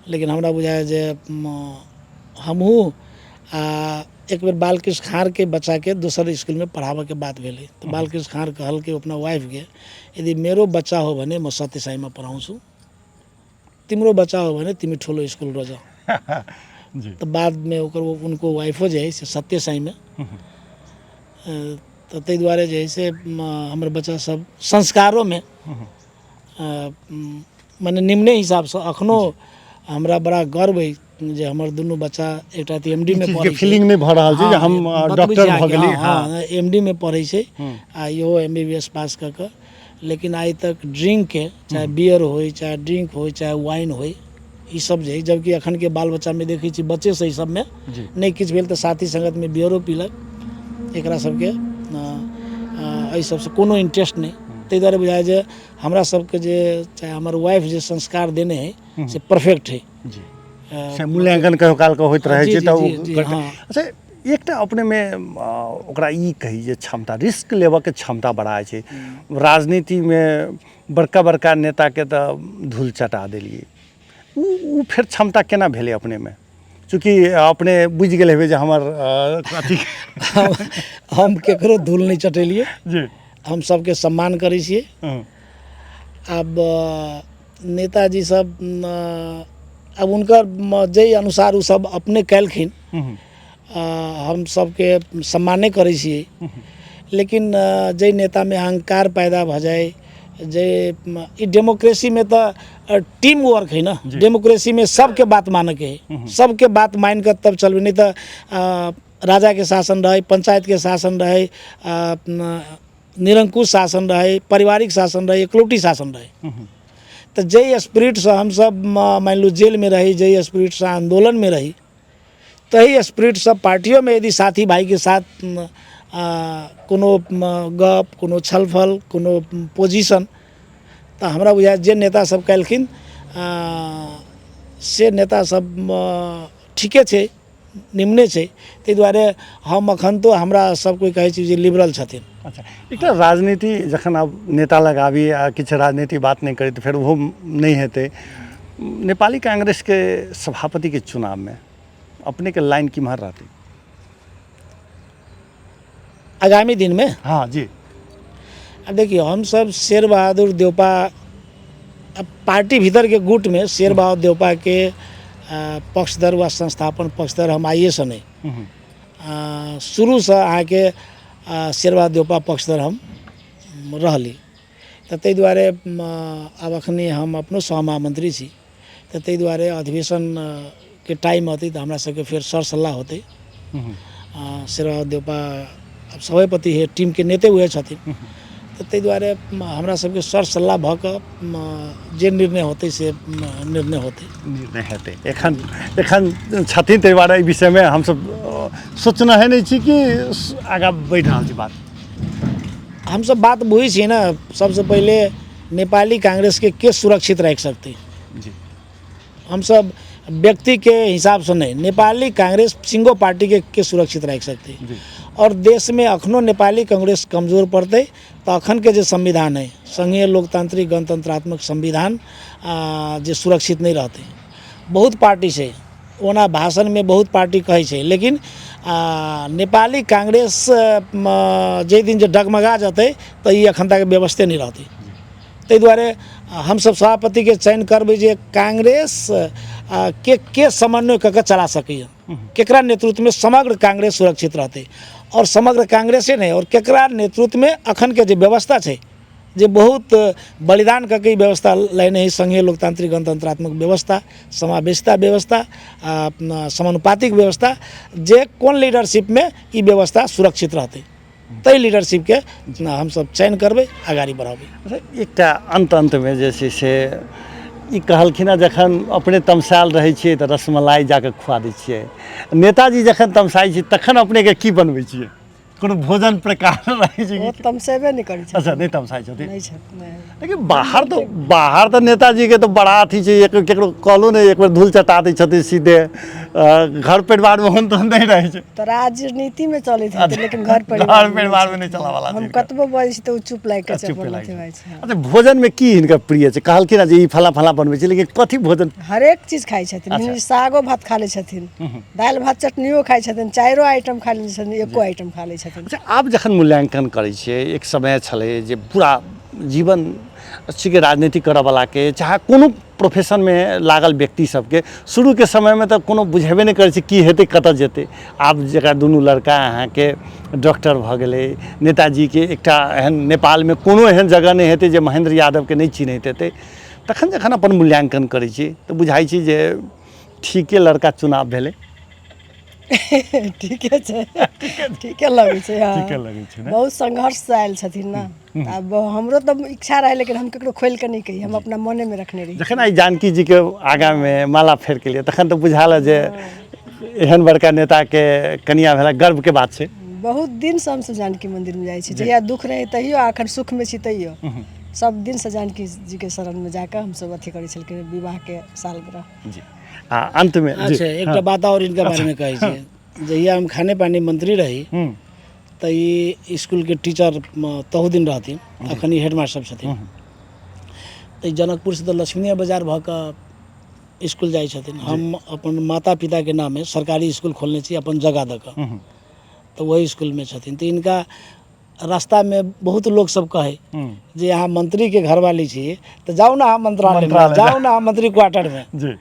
लेकिन हमरा बुझाइ जे हमहूँ एक बेर बालकृष्ण खाँरके बच्चाके दोसर इसकुलमे पढ़ाबैके बात भेलै, तऽ बालकृष्ण खाँर कहलकै अपना वाइफके, यदि मेरो बच्चा हो भने म सत्य साईमा पढाउँछु, तिम्रो बच्चा हो भने तिमी ठुलो स्कुल रोज। जी तऽ बादमे ओकर उनको वाइफो जे है से सत्य साईमे। तऽ ताहि दुआरे जे है से हमर बच्चा सब संस्कारोमे मने निम्ने हिसाबसँ अखनो हमरा बड़ा गर्व अइ जे हमर दुनू बच्चा एकटा तऽ एम डी मे चीजके पढ़ै छै। फीलिंग नहि भऽ रहल छै जे हम बतबै डॉक्टर छी भऽ अहाँके, गेली। हँ, एम डी मे पढ़ै छै आ इहो M B B S pass कऽ कऽ, लेकिन आइ तक ड्रिंकके, चाहे बियर होइ, चाहे ड्रिंक होइ, चाहे वाइन होइ, ई सब जे हइ, जबकि एखनके बाल बच्चामे देखै छी बच्चेसँ ई सबमे नहि किछु भेल तऽ साथी सङ्गतमे बियरो पीलक। एकरा सबके एहि सबसँ कोनो इंटरेस्ट नहि। ताहि दुआरे बुझाइ जे हमरा सबके जे चाहे हमर वाइफ जे संस्कार देने हइ से परफेक्ट हइ। जी से मूल्यांकन कहियो कालके होइत रहै छै तऽ ओ। हँ। अच्छा, एकटा अपनेमे ओकरा ई कही जे क्षमता, रिस्क लेबऽके क्षमता बड़ा छै। राजनीतिमे बड़का बड़का नेताके तऽ धूल चटा देलियै, ओ फेर क्षमता केना भेलै अपनेमे? चूँकि अपने बुझि गेल हेबै जे हमर अथी। हम केकरो धूल नहि चटेलियै। जी हम सबके सम्मान करै छियै। आब नेताजी सब आब हुनकर जाहि अनुसार ओ सब अपने कयलखिन, हम सबके सम्माने करै छियै। लेकिन जाहि नेतामे अहंकार पैदा भऽ जाइ, जे ई डेमोक्रेसीमे तऽ टीम वर्क है ने, डेमोक्रेसीमे सबके बात मानऽके है, सबके बात मानि कऽ तब चलबै, नहि तऽ राजाके शासन रहै, पंचायतके शासन रहै, निरंकुश शासन रहै, पारिवारिक शासन रहै, एकलौटी शासन रहै। तऽ जाहि स्पिरिटसँ हमसब मानि लू जेलमे रही, जाहि स्पिरिटसँ आन्दोलनमे रही, तही स्पिरिटसँ पार्टियोमे यदि साथी भाइके साथ कोनो गप, कोनो छलफल, कोनो पोजिशन, तऽ हमरा बुझाइ जे नेता सब कयलखिन से नेता सब ठीके छै, निमने छै। ताहि दुआरे हम एखन तो हमरा सब कोइ कहै छै जे लिबरल छथिन। अच्छा, एकटा राजनीति जखन आब नेता लग आबी आ किछु राजनीति बात नहि करी तऽ फेर ओहो नहि हेतै। नेपाली कांग्रेसके सभापतिके चुनावमे अपनेके लाइन किम्हर रहतै आगामी दिनमे? हँ जी। आब देखियौ, हमसब शेर बहादुर देउपा, अब पार्टी भीतरके गुटमे शेर बहादुर देउपाके पक्षधर वा संस्थापन पक्षधर हम आइएसँ नहि, शुरूसँ अहाँके शेर बहादुर देउपा पक्षधर हम रहली। तऽ ताहि दुआरे आब एखनी हम अपनो सहमहामन्त्री छी, तऽ ताहि दुआरे अधिवेशन के टाइम अतै तऽ हमरा सबके फेर सर सल्लाह होतै। शेर बहादुर देउपा आब सभापति है, टीमके नेते उएह छथिन, तऽ ताहि दुआरे हमरा सबके सर सल्लाह भऽ कऽ जे निर्णय होतै से निर्णय होतै। निर्णय हेतै। एखन एखन छथिन, ताहि दुआरे एहि विषयमे हमसब सोचने नहि छी कि आगाँ बढ़ि रहल छी बात। हमसब बात बुझै छियै ने, सबसँ पहिले नेपाली कांग्रेसके के सुरक्षित राखि सकतै? जी हमसब व्यक्तिके हिसाबसँ नहि, नेपाली कांग्रेस सिंगो पार्टीके के सुरक्षित राखि सकतै? जी और देशमे अखनो नेपाली कांग्रेस कमजोर पड़तै तऽ अखनके जे संविधान है, संघीय लोकतांत्रिक गणतंत्रात्मक संविधान, जे सुरक्षित नहि रहतै। बहुत पार्टी छै, ओना भाषणमे बहुत पार्टी कहै छै, लेकिन नेपाली कांग्रेस जाहि दिन जे डगमगा जेतै तऽ ई एखन तक व्यवस्थे नहि रहतै। ताहि दुआरे हमसब सभापतिके चयन करबै जे कांग्रेस के समन्वय कऽ के चला सकैए, केकरा नेतृत्वमे समग्र कांग्रेस सुरक्षित रहतै, और समग्र कांग्रेसे नहि, और केकरा नेतृत्वमे अखनके जे व्यवस्था छै जे बहुत बलिदान कऽ के ई व्यवस्था लेने हइ, संघीय लोकतांत्रिक गणतंत्रात्मक व्यवस्था, समावेशिता व्यवस्था आ अपना समानुपातिक व्यवस्था, जे कोन लीडरशिपमे ई व्यवस्था सुरक्षित रहतै ताहि लीडरशिपके हमसब चयन करबै, अगाडि बढ़ेबै। अच्छा, एकटा अन्तमे जे छै से ई कहलखिन हँ, जखन अपने तमसायल रहै छियै तऽ रसमलाई जाकऽ खुआ दै छियै, नेताजी जखन तमसाइ छै तखन अपनेके की बनबै छियै? कोनो भोजन प्रकार रहै छै? ओ तमसेबे नहि करै छथिन। अच्छा, नहि तमसाइ छथिन? नहि छथिन, नहि। लेकिन बाहर तऽ नेताजीके तऽ बड़ा अथी छै, एक केकरो कहलो नहि, एक बेर धूल चटा दै छथिन सीधे। घर परिवारमे ओहन तहन नहि रहै छै? तऽ राजनीतिमे चलैत हेतै, लेकिन घर परिवार घर परिवारमे नहि चलऽवला हम छै। कतबो बजै छी तऽ ओ चुप लागि कऽ चुप अपन लागि अथी भऽ जाइ छै। अच्छा, भोजनमे की हिनकर प्रिय छै? कहलखिन हँ जे ई फलाँ फलाँ बनबै छै, लेकिन कथी भोजन? हरेक चीज खाइ छथिन। सागो भात खा लै छथिन, दालि भात चटनियो खाइ छथिन, चारिओ आइटम खा लै छथिन, एको आइटम खा लै छथिन। अच्छा, आब जखन मूल्यांकन करै छियै, एक समय छलै जे पूरा जीवन छिकै राजनीति करऽवलाके, चाहे कोनो प्रोफेशनमे लागल व्यक्ति सबके, शुरूके समयमे तऽ कोनो बुझेबे नहि करै छै की हेतै, कतऽ जेतै। आब जकरा दुनू लड़का अहाँके डॉक्टर भऽ गेलै, नेताजीके एकटा एहन नेपालमे कोनो एहन जगह नहि हेतै जे महेन्द्र यादवके नहि चिन्हैत हेतै, तखन जखन अपन मूल्यांकन करै छी तऽ बुझाइ छै जे ठीके लड़का चुनाव भेलै। ठीके छै, ठीके लगै छै। हँ, ठीके लगै छै ने? बहुत संघर्षसँ आयल छथिन ने। आब हमरो तऽ इच्छा रहै, लेकिन हम ककरो खोलि कऽ नहि कही, हम अपना मनेमे रखने रही। जखन आइ जानकी जीके आगाँमे माला फेर केलियै तखन तऽ बुझायल जे एहन बड़का नेताके कनिया भेला गर्वके बात छै। बहुत दिनसँ हमसभ जानकी मन्दिरमे जाइ छी, जहिया दुःख रहै तहियो, आ एखन सुखमे छी तैयो, सब दिनसँ जानकी जीके शरणमे जाकऽ हमसभ अथी करै छलखिन विवाहके सालगिरह। जी, आ अन्तमे जी, अच्छा, एकटा बात आओर इनका बारेमे कहै छी। जहिया हम खाने पानी मंत्री रही तऽ ई स्कूलके टीचर तहु दिन रहथिन, अखन ई हेडमास्टर छथिन। तऽ ई जनकपुरसँ तऽ लक्ष्मीनिया बाजार भऽ कऽ स्कूल जाइ छथिन। हम अपन माता पिताके नामे सरकारी स्कूल खोलने छी अपन जगह दऽ कऽ, तऽ ओहि स्कूलमे छथिन। तऽ इनका रास्तामे बहुत लोक सब कहै जे अहाँ मंत्रीके घरवाली छी तऽ जाउ ने अहाँ मंत्रालयमे, मंत्रालय जाउ ने अहाँ मंत्री क्वार्टरमे। जी।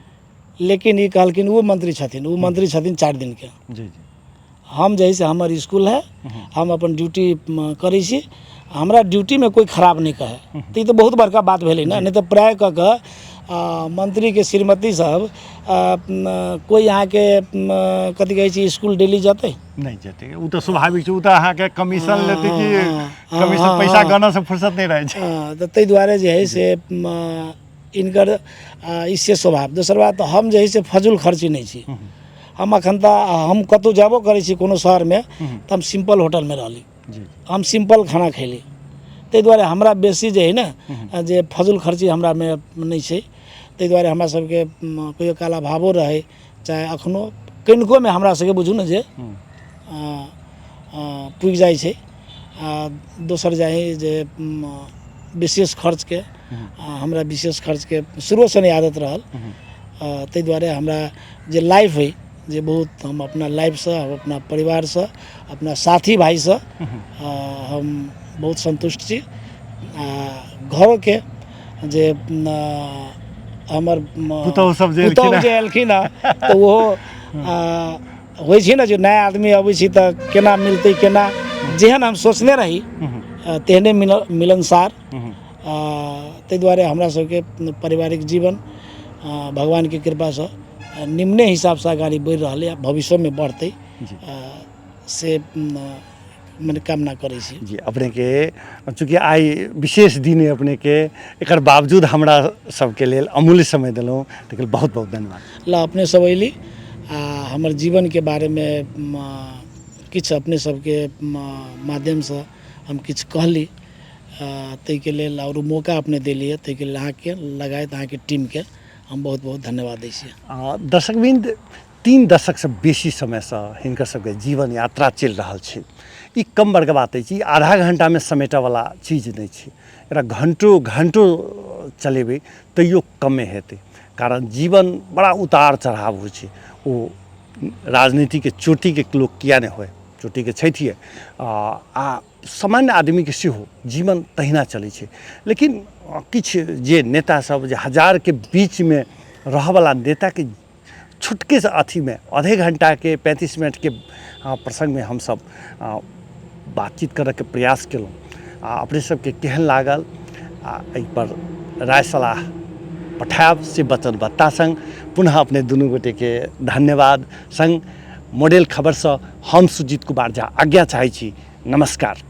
लेकिन ई कहलखिन ओ मंत्री छथिन, ओ मंत्री छथिन 4 दिनके। जी जी। हम जे है से हमर स्कूल है, हम अपन ड्यूटी करै छी, हमरा ड्यूटीमे कोइ खराब नहि कहै। तऽ ई तऽ बहुत बड़का बात भेलै ने। नहि तऽ प्राय कऽ कऽ मंत्रीके श्रीमती सब कोइ अहाँके कथी कहै छै स्कूल डेली जेतै? नहि जेतै, ओ तऽ स्वाभाविक छै। ओ तऽ अहाँके कमीशन लेतै कि कमीशन हँ, पैसा हँ। गणऽ से फुर्सत नहि रहै छै। तऽ ताहि दुआरे जे है से इनकर ई से स्वभाव। दोसर बात, हम जे है से फजूल खर्ची नहि छी। हम एखन तऽ हम कतहु जेबो करै छी कोनो शहरमे तऽ हम सिम्पल होटलमे रहली, जी। हम सिम्पल खाना खयली। ताहि दुआरे हमरा बेसी जे है ने जे फजूल खर्ची हमरामे नहि छै। ताहि दुआरे हमरा सबके कहियो काल अभावो रहै, चाहे अखनो कनिकोमे हमरा सबके बुझू ने जे पुगि जाइ छै। आ दोसर जाइ जे विशेष खर्चके हमरा विशेष खर्चके शुरुएसँ नहि आदत रहल। ताहि दुआरे हमरा जे लाइफ अइ जे बहुत हम अपना लाइफसँ, हम अपना परिवारसँ, अपना साथी भाइसँ हम बहुत सन्तुष्ट छी। आ घरोके जे हमर पुतहु सब जे एलखिन पुतहु जे एलखिन हँ तऽ ओहो होइ छै ने जे नया आदमी अबै छै तऽ केना मिलतै, केना, जेहन हम सोचने रही तेहने मिलनसार। ताहि दुआरे हमरा सबके पारिवारिक जीवन भगवानके कृपासँ निम्ने हिसाबसँ अगाडि बढ़ि रहल यऽ, भविष्योमे बढ़तै से मने कामना करै छी। जी, अपनेके चूँकि आइ विशेष दिन अइ अपनेके, एकर बावजूद हमरा सबके लेल अमूल्य समय देलहुँ, ताहिके लेल बहुत बहुत धन्यवाद। ल, अपने सब अयली आ हमर जीवनके बारेमे किछु अपने सबके माध्यमसँ हम किछु कहली, ताहिके लेल आओर मौका अपने देलियै, ताहिके लेल अहाँके लगायत अहाँके टीमके हम बहुत बहुत धन्यवाद दै छी। दर्शकवृन्द, 3 दशकसँ बेसी समयसँ हिनकर सबके जीवन यात्रा चलि रहल छै। ई कम बड़का बात अछि, ई आधा घंटामे समेटऽवला चीज नहि छै। एकरा घंटो घंटो चलेबै तैयो कमे हेतै, कारण जीवन बड़ा उतार चढ़ाव होइ छै। ओ राजनीतिके चोटीके लोक किया नहि होइ, चोटीके छथिए, आ सामान्य आदमीके सेहो जीवन तहिना चलै छै। लेकिन किछु जे नेता सब जे हजारके बीचमे रहऽवला नेताके छोटके अथीमे आधे घंटाके 35 मिनटके प्रसङ्गमे हमसब बातचीत करऽके प्रयास केलहुँ। आ अपने सबके केहन लागल आ एहिपर राय सलाह पठायब से वचनबद्धता सङ्ग पुनः अपने दुनू गोटेके धन्यवाद सङ्ग मॉडल खबरसँ हम सुजीत कुमार झा आज्ञा चाहै छी। नमस्कार।